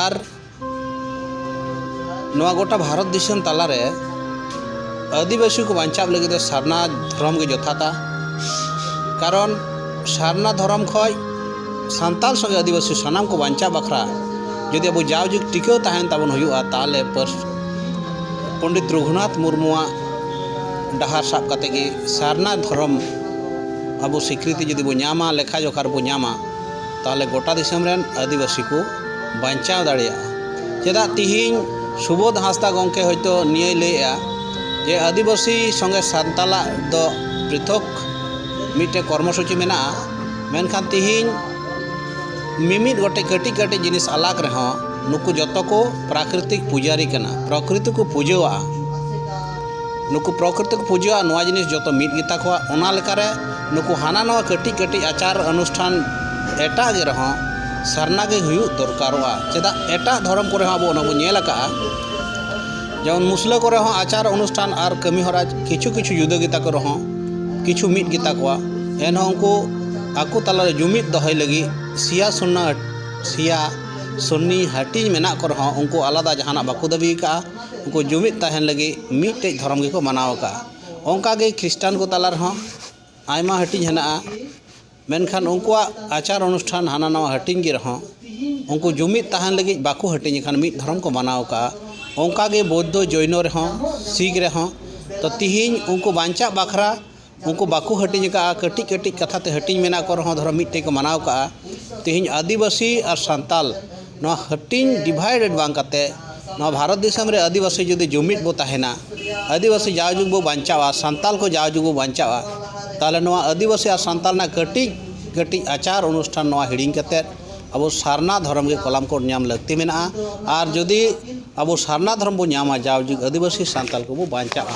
ᱟᱨ ᱱᱚᱣᱟ ᱜᱚᱴᱟ ᱵᱷᱟᱨᱚᱛ ᱫᱤᱥᱚᱢ ᱛᱟᱞᱟᱨᱮ ᱟᱹᱫᱤᱵᱟᱹᱥᱤ ᱠᱚ ᱵᱟᱧᱪᱟᱣ ᱞᱟᱹᱜᱤᱫ ᱫᱚ ᱥᱟᱨᱱᱟ ᱫᱷᱚᱨᱚᱢ ᱜᱮ ᱡᱚᱛᱷᱟᱛᱟ᱾ ᱠᱟᱨᱚᱱ ᱥᱟᱨᱱᱟ ᱫᱷᱚᱨᱚᱢ ᱠᱷᱚᱱ ᱥᱟᱱᱛᱟᱞ ᱥᱚᱸᱜᱮ ᱟᱹᱫᱤᱵᱟᱹᱥᱤ ᱥᱟᱱᱟᱢ ᱠᱚ ᱵᱟᱧᱪᱟᱣ ᱵᱟᱠᱷᱨᱟ ᱡᱩᱫᱤ ᱟᱵᱚ ᱡᱟᱣᱡᱩᱜᱽ ᱴᱤᱠᱟᱹᱣ ᱛᱟᱦᱮᱱ ᱛᱟᱵᱚᱱ ᱦᱩᱭᱩᱜᱼᱟ, ᱛᱟᱦᱚᱞᱮ ᱯᱟᱹᱨ-, ᱯᱚᱱᱰᱤᱛ ᱨᱚᱜᱷᱩᱱᱟᱛᱷ ᱢᱩᱨᱢᱩᱣᱟᱜ ᱰᱟᱦᱟᱨ ᱥᱟᱵ ᱠᱟᱛᱮ ᱜᱮ ᱥᱟᱨᱱᱟ ᱫᱷᱚᱨᱚᱢ ᱟᱵᱚ ᱥᱤᱠᱨᱤᱛᱤ ᱡᱩᱫᱤ ᱵᱚ ᱧᱟᱢᱟ, ᱞᱮᱠᱷᱟ ᱡᱚᱠᱷᱟ ᱨᱮᱵᱚ ᱧᱟᱢᱟ, ᱛᱟᱦᱚᱞᱮ ᱜᱚᱴᱟ ᱫᱤᱥᱚᱢ ᱨᱮᱱ ᱟᱹᱫᱤᱵᱟᱹᱥᱤ ᱠᱚ ᱵᱟᱧᱪᱟᱣ ᱫᱟᱲᱮᱭᱟᱜᱼᱟ᱾ ᱪᱮᱫᱟᱜ ᱛᱤᱦᱤᱧ ᱥᱩᱵᱳᱫᱷ ᱦᱟᱸᱥᱫᱟ ᱜᱚᱢᱠᱮ ᱦᱚᱭᱛᱳ ᱱᱤᱭᱟᱹᱭ ᱞᱟᱹᱭᱮᱜᱼᱟ ᱡᱮ ᱟᱹᱫᱤᱵᱟᱹᱥᱤ ᱥᱚᱸᱜᱮ ᱥᱟᱱᱛᱟᱞᱟᱜ ᱫᱚ ᱯᱨᱤᱛᱷᱚᱠ ᱢᱤᱫᱴᱮᱱ ᱠᱚᱨᱢᱚᱥᱩᱪᱤ ᱢᱮᱱᱟᱜᱼᱟ, ᱢᱮᱱᱠᱷᱟᱱ ᱛᱤᱦᱤᱧ ᱢᱤᱢᱤᱫ ᱜᱚᱴᱮᱡ ᱠᱟᱹᱴᱤᱡ ᱠᱟᱹᱴᱤᱡ ᱡᱤᱱᱤᱥ ᱟᱞᱟᱜᱽ ᱨᱮᱦᱚᱸ ᱱᱩᱠᱩ ᱡᱚᱛᱚ ᱠᱚ ᱯᱨᱟᱠᱨᱤᱛᱤᱠ ᱯᱩᱡᱟᱨᱤ ᱠᱟᱱᱟ, ᱯᱨᱚᱠᱨᱤᱛᱤ ᱠᱚ ᱯᱩᱡᱟᱹᱣᱟᱜᱼᱟ᱾ ᱱᱩᱠᱩ ᱯᱨᱚᱠᱨᱤᱛᱤ ᱠᱚ ᱯᱩᱡᱟᱹᱣᱟᱜᱼᱟ, ᱱᱚᱣᱟ ᱡᱤᱱᱤᱥ ᱡᱚᱛᱚ ᱢᱤᱫ ᱜᱮᱛᱟ ᱠᱚᱣᱟ᱾ ᱚᱱᱟ ᱞᱮᱠᱟᱨᱮ ᱱᱩᱠᱩ ᱦᱟᱱᱟ ᱱᱚᱣᱟ ᱠᱟᱹᱴᱤᱡ ᱠᱟᱹᱴᱤᱡ ᱟᱪᱟᱨ ᱚᱱᱩᱥᱴᱷᱟᱱ ᱮᱴᱟᱜ ᱜᱮ ᱨᱮᱦᱚᱸ ᱥᱟᱨᱱᱟ ᱜᱮ ᱦᱩᱭᱩᱜ ᱫᱚᱨᱠᱟᱨᱚᱜᱼᱟ᱾ ᱪᱮᱫᱟᱜ ᱮᱴᱟᱜ ᱫᱷᱚᱨᱚᱢ ᱠᱚᱨᱮ ᱦᱚᱸ ᱟᱵᱚ ᱚᱱᱟ ᱵᱚᱱ ᱧᱮᱞ ᱟᱠᱟᱜᱼᱟ, ᱡᱮᱢᱚᱱ ᱢᱩᱥᱞᱟᱹ ᱠᱚᱨᱮ ᱦᱚᱸ ᱟᱪᱟᱨ ᱚᱱᱩᱥᱴᱷᱟᱱ ᱟᱨ ᱠᱟᱹᱢᱤ ᱦᱚᱨᱟ ᱠᱤᱪᱷᱩ ᱠᱤᱪᱷᱩ ᱡᱩᱫᱟᱹ ᱜᱮᱛᱟ ᱠᱚ ᱨᱮᱦᱚᱸ ᱠᱤᱪᱷᱩ ᱢᱤᱫ ᱜᱮᱛᱟ ᱠᱚᱣᱟ, ᱮᱱᱦᱚᱸ ᱩᱱᱠᱩ ᱟᱠᱚ ᱛᱟᱞᱟᱨᱮ ᱡᱩᱢᱤᱫ ᱫᱚᱦᱚᱭ ᱞᱟᱹᱜᱤᱫ ᱥᱤᱭᱟ ᱥᱩᱱᱱᱟ, ᱥᱤᱭᱟ ᱥᱩᱱᱱᱤ ᱦᱟᱹᱴᱤᱧ ᱢᱮᱱᱟᱜ ᱠᱚ ᱨᱮᱦᱚᱸ ᱩᱱᱠᱩ ᱟᱞᱟᱫᱟ ᱡᱟᱦᱟᱱᱟᱜ ᱵᱟᱠᱚ ᱫᱟᱹᱵᱤ ᱟᱠᱟᱫᱼᱟ᱾ ᱩᱱᱠᱩ ᱡᱩᱢᱤᱫ ᱛᱟᱦᱮᱱ ᱞᱟᱹᱜᱤᱫ ᱢᱤᱫᱴᱮᱡ ᱫᱷᱚᱨᱚᱢ ᱜᱮᱠᱚ ᱢᱟᱱᱟᱣ ᱟᱠᱟᱫᱼᱟ᱾ ᱚᱱᱠᱟᱜᱮ ᱠᱷᱨᱤᱥᱴᱟᱱ ᱠᱚ ᱛᱟᱞᱟ ᱨᱮᱦᱚᱸ ᱟᱭᱢᱟ ᱦᱟᱹᱴᱤᱧ ᱦᱮᱱᱟᱜᱼᱟ, ᱢᱮᱱᱠᱷᱟᱱ ᱩᱱᱠᱩᱣᱟᱜ ᱟᱪᱟᱨ ᱚᱱᱩᱥᱴᱷᱟᱱ ᱦᱟᱱᱟ ᱱᱟᱣᱟ ᱦᱟᱹᱴᱤᱧ ᱜᱮ ᱨᱮᱦᱚᱸ, ᱩᱱᱠᱩ ᱡᱩᱢᱤᱫ ᱛᱟᱦᱮᱱ ᱞᱟᱹᱜᱤᱫ ᱵᱟᱠᱚ ᱦᱟᱹᱴᱤᱧ ᱟᱠᱟᱱ, ᱢᱤᱫ ᱫᱷᱚᱨᱚᱢ ᱠᱚ ᱢᱟᱱᱟᱣ ᱟᱠᱟᱫᱼᱟ᱾ ᱚᱱᱠᱟᱜᱮ ᱵᱳᱫᱽᱫᱷᱚ, ᱡᱚᱭᱱᱚ ᱨᱮᱦᱚᱸ, ᱥᱤᱠᱷ ᱨᱮᱦᱚᱸ᱾ ᱛᱚ ᱛᱤᱦᱤᱧ ᱩᱱᱠᱩ ᱵᱟᱧᱪᱟᱜ ᱵᱟᱠᱷᱨᱟ ᱩᱱᱠᱩ ᱵᱟᱠᱚ ᱦᱟᱹᱴᱤᱧ ᱟᱠᱟᱫᱼᱟ, ᱠᱟᱹᱴᱤᱡ ᱠᱟᱹᱴᱤᱡ ᱠᱟᱛᱷᱟ ᱛᱮ ᱦᱟᱹᱴᱤᱧ ᱢᱮᱱᱟᱜ ᱠᱚ ᱨᱮᱦᱚᱸ ᱫᱷᱚᱨᱚᱢ ᱢᱤᱫᱴᱮᱡ ᱠᱚ ᱢᱟᱱᱟᱣ ᱟᱠᱟᱫᱼᱟ᱾ ᱛᱤᱦᱤᱧ ᱟᱹᱫᱤᱵᱟᱹᱥᱤ ᱟᱨ ᱥᱟᱱᱛᱟᱞ ᱱᱚᱣᱟ ᱦᱟᱹᱴᱤᱧ, ᱰᱤᱵᱷᱟᱭᱰᱮᱰ ᱵᱟᱝ ᱠᱟᱛᱮ, ᱱᱚᱣᱟ ᱵᱷᱟᱨᱚᱛ ᱫᱤᱥᱚᱢ ᱨᱮ ᱟᱹᱫᱤᱵᱟᱹᱥᱤ ᱡᱩᱫᱤ ᱡᱩᱢᱤᱫ ᱵᱚ ᱛᱟᱦᱮᱱᱟ, ᱟᱹᱫᱤᱵᱟᱹᱥᱤ ᱡᱟᱣ ᱡᱩᱜᱽ ᱵᱚ ᱵᱟᱧᱪᱟᱣᱟ, ᱥᱟᱱᱛᱟᱞ ᱠᱚ ᱡᱟᱣ ᱡᱩᱜᱽ ᱵᱚ ᱵᱟᱧᱪᱟᱣᱟ, ᱛᱟᱦᱚᱞᱮ ᱱᱚᱣᱟ ᱟᱹᱫᱤᱵᱟᱹᱥᱤ ᱟᱨ ᱥᱟᱱᱛᱟᱞ ᱨᱮᱱᱟᱜ ᱠᱟᱹᱴᱤᱡ ᱠᱟᱹᱴᱤᱡ ᱟᱪᱟᱨ ᱚᱱᱩᱥᱴᱷᱟᱱ ᱱᱚᱣᱟ ᱦᱤᱲᱤᱧ ᱠᱟᱛᱮ ᱟᱵᱚ ᱥᱟᱨᱱᱟ ᱫᱷᱚᱨᱚᱢ ᱜᱮ ᱠᱚᱞᱟᱢ ᱠᱳᱰ ᱧᱟᱢ ᱞᱟᱹᱠᱛᱤ ᱢᱮᱱᱟᱜᱼᱟ᱾ ᱟᱨ ᱡᱩᱫᱤ ᱟᱵᱚ ᱥᱟᱨᱱᱟ ᱫᱷᱚᱨᱚᱢ ᱵᱚ ᱧᱟᱢᱟ, ᱡᱟᱣ ᱡᱩᱜᱽ ᱟᱹᱫᱤᱵᱟᱹᱥᱤ ᱥᱟᱱᱛᱟᱞ ᱠᱚᱵᱚ ᱵᱟᱧᱪᱟᱜᱼᱟ᱾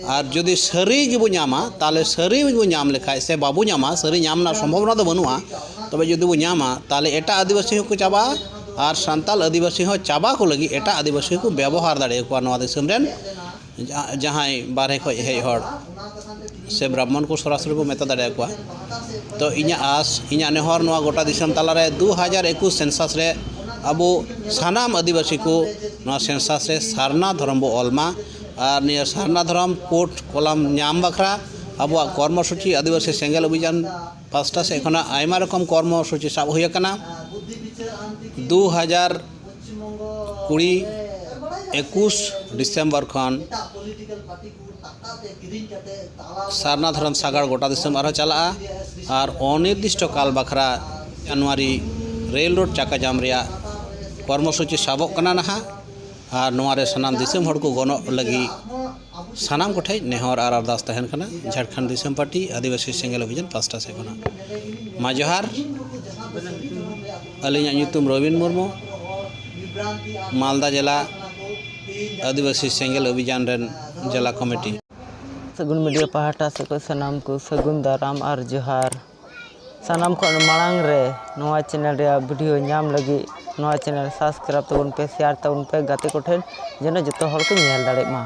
ᱟᱨ ᱡᱩᱫᱤ ᱥᱟᱹᱨᱤ ᱜᱮᱵᱚ ᱧᱟᱢᱟ, ᱛᱟᱦᱚᱞᱮ ᱥᱟᱹᱨᱤ ᱜᱮᱵᱚ ᱧᱟᱢ ᱞᱮᱠᱷᱟᱡ, ᱥᱮ ᱵᱟᱵᱚ ᱧᱟᱢᱟ, ᱥᱟᱹᱨᱤ ᱧᱟᱢ ᱨᱮᱱᱟᱜ ᱥᱚᱢᱵᱷᱚᱵᱚᱱᱟ ᱫᱚ ᱵᱟᱹᱱᱩᱜᱼᱟ, ᱛᱚᱵᱮ ᱡᱩᱫᱤ ᱵᱚ ᱧᱟᱢᱟ, ᱛᱟᱦᱚᱞᱮ ᱮᱴᱟᱜ ᱟᱹᱫᱤᱵᱟᱹᱥᱤ ᱦᱚᱸᱠᱚ ᱪᱟᱵᱟᱜᱼᱟ᱾ ᱟᱨ ᱥᱟᱱᱛᱟᱞ ᱟᱹᱫᱤᱵᱟᱹᱥᱤ ᱦᱚᱸ ᱪᱟᱵᱟ ᱠᱚ ᱞᱟᱹᱜᱤᱫ ᱮᱴᱟᱜ ᱟᱹᱫᱤᱵᱟᱹᱥᱤ ᱦᱚᱸᱠᱚ ᱵᱮᱵᱚᱦᱟᱨ ᱫᱟᱲᱮᱭᱟᱠᱚᱣᱟ ᱱᱚᱣᱟ ᱫᱤᱥᱚᱢ ᱨᱮᱱ ᱡᱟ-, ᱡᱟᱦᱟᱸᱭ ᱵᱟᱨᱦᱮ ᱠᱷᱚᱱ ᱦᱮᱡ ᱦᱚᱲ ᱥᱮ ᱵᱨᱟᱦᱢᱚᱱ ᱠᱚ ᱥᱚᱨᱟᱥᱚᱨᱤ ᱵᱚ ᱢᱮᱛᱟ ᱫᱟᱲᱮᱭᱟᱠᱚᱣᱟ᱾ ᱛᱚ ᱤᱧᱟᱹᱜ ᱟᱥ, ᱤᱧᱟᱹᱜ ᱱᱮᱦᱚᱨ ᱱᱚᱣᱟ ᱜᱚᱴᱟ ᱫᱤᱥᱚᱢ ᱛᱟᱞᱟᱨᱮ ᱫᱩ ᱦᱟᱡᱟᱨ ᱮᱠᱩᱥ ᱥᱮᱱᱥᱟᱥ ᱨᱮ ᱟᱵᱚ ᱥᱟᱱᱟᱢ ᱟᱹᱫᱤᱵᱟᱹᱥᱤ ᱠᱚ ᱱᱚᱣᱟ ᱥᱮᱱᱥᱟᱥ ᱨᱮ ᱥᱟᱨᱱᱟ ᱫᱷᱚᱨᱚᱢ ᱵᱚ ᱚᱞ ᱢᱟ᱾ ᱟᱨ ᱱᱤᱭᱟᱹ ᱥᱟᱨᱱᱟ ᱫᱷᱚᱨᱚᱢ ᱠᱳᱰ ᱠᱚᱞᱟᱢ ᱧᱟᱢ ᱵᱟᱠᱷᱨᱟ ᱟᱵᱚᱣᱟᱜ ᱠᱚᱨᱢᱚ ᱥᱩᱪᱤ ᱟᱹᱫᱤᱵᱟᱹᱥᱤ ᱥᱮᱸᱜᱮᱞ ᱚᱵᱷᱤᱡᱟᱱ ᱯᱟᱥᱴᱟ ᱥᱮᱫ ᱠᱷᱚᱱᱟᱜ ᱟᱭᱢᱟ ᱨᱚᱠᱚᱢ ᱠᱚᱨᱢᱚ ᱥᱩᱪᱤ ᱥᱟᱵ ᱦᱩᱭ ᱟᱠᱟᱱᱟ᱾ ᱫᱩ ᱦᱟᱡᱟᱨ ᱠᱩᱲᱤ ᱮᱠᱩᱥ ᱰᱤᱥᱮᱢᱵᱚᱨ ᱠᱷᱚᱱ ᱥᱟᱨᱱᱟ ᱫᱷᱚᱨᱚᱢ ᱥᱟᱜᱟᱲ ᱜᱚᱴᱟ ᱫᱤᱥᱚᱢ ᱟᱨᱦᱚᱸ ᱪᱟᱞᱟᱜᱼᱟ᱾ ᱟᱨ ᱚᱱᱤᱨᱫᱤᱥᱴᱚ ᱠᱟᱞ ᱵᱟᱠᱷᱨᱟ ᱡᱟᱱᱩᱣᱟᱨᱤ ᱨᱮᱞ ᱨᱳᱰ ᱪᱟᱠᱟ ᱡᱟᱢ ᱨᱮᱭᱟᱜ ᱠᱚᱨᱢᱚᱥᱩᱪᱤ ᱥᱟᱵᱚᱜ ᱠᱟᱱᱟ ᱱᱟᱦᱟᱜ᱾ ᱟᱨ ᱱᱚᱣᱟ ᱨᱮ ᱥᱟᱱᱟᱢ ᱫᱤᱥᱚᱢ ᱦᱚᱲ ᱠᱚ ᱜᱚᱱᱚᱜ ᱞᱟᱹᱜᱤᱫ ᱥᱟᱱᱟᱢ ᱠᱚᱴᱷᱮᱱ ᱱᱮᱦᱚᱨ ᱟᱨ ᱟᱨᱫᱟᱥ ᱛᱟᱦᱮᱱ ᱠᱟᱱᱟ, ᱡᱷᱟᱲᱠᱷᱚᱸᱰ ᱫᱤᱥᱚᱢ ᱯᱟᱨᱴᱤ ᱟᱹᱫᱤᱵᱟᱹᱥᱤ ᱥᱮᱸᱜᱮᱞ ᱚᱵᱷᱤᱡᱟᱱ ᱯᱟᱥᱴᱟ ᱥᱮᱫ ᱠᱷᱚᱱᱟᱜ᱾ ᱢᱟ ᱡᱚᱦᱟᱨ᱾ ᱟᱹᱞᱤᱧᱟᱜ ᱧᱩᱛᱩᱢ ᱨᱚᱵᱤᱱ ᱢᱩᱨᱢᱩ, ᱢᱟᱞᱫᱟ ᱡᱮᱞᱟ ᱟᱹᱫᱤᱵᱟᱹᱥᱤ ᱥᱮᱸᱜᱮᱞ ᱚᱵᱷᱤᱡᱟᱱ ᱨᱮᱱ ᱡᱮᱞᱟ ᱠᱚᱢᱤᱴᱤ᱾ ᱥᱟᱹᱜᱩᱱ ᱢᱤᱰᱤᱭᱟ ᱯᱟᱦᱴᱟ ᱥᱮᱫ ᱠᱷᱚᱱ ᱥᱟᱱᱟᱢ ᱠᱚ ᱥᱟᱹᱜᱩᱱ ᱫᱟᱨᱟᱢ ᱟᱨ ᱡᱚᱦᱟᱨ᱾ ᱥᱟᱱᱟᱢ ᱠᱷᱚᱱ ᱢᱟᱲᱟᱝ ᱨᱮ ᱱᱚᱣᱟ ᱪᱮᱱᱮᱞ ᱨᱮᱭᱟᱜ ᱵᱷᱤᱰᱤᱭᱳ ᱧᱟᱢ ᱞᱟᱹᱜᱤᱫ ᱱᱚᱣᱟ ᱪᱮᱱᱮᱞ ᱥᱟᱵᱥᱠᱨᱟᱭᱤᱵ ᱛᱟᱵᱚᱱ ᱯᱮ, ᱥᱮᱭᱟᱨ ᱛᱟᱵᱚᱱ ᱯᱮ ᱜᱟᱛᱮ ᱠᱚᱴᱷᱮᱱ, ᱡᱮᱱᱚ ᱡᱚᱛᱚ ᱦᱚᱲ ᱠᱚ ᱧᱮᱞ ᱫᱟᱲᱮᱭᱟᱜ ᱢᱟ᱾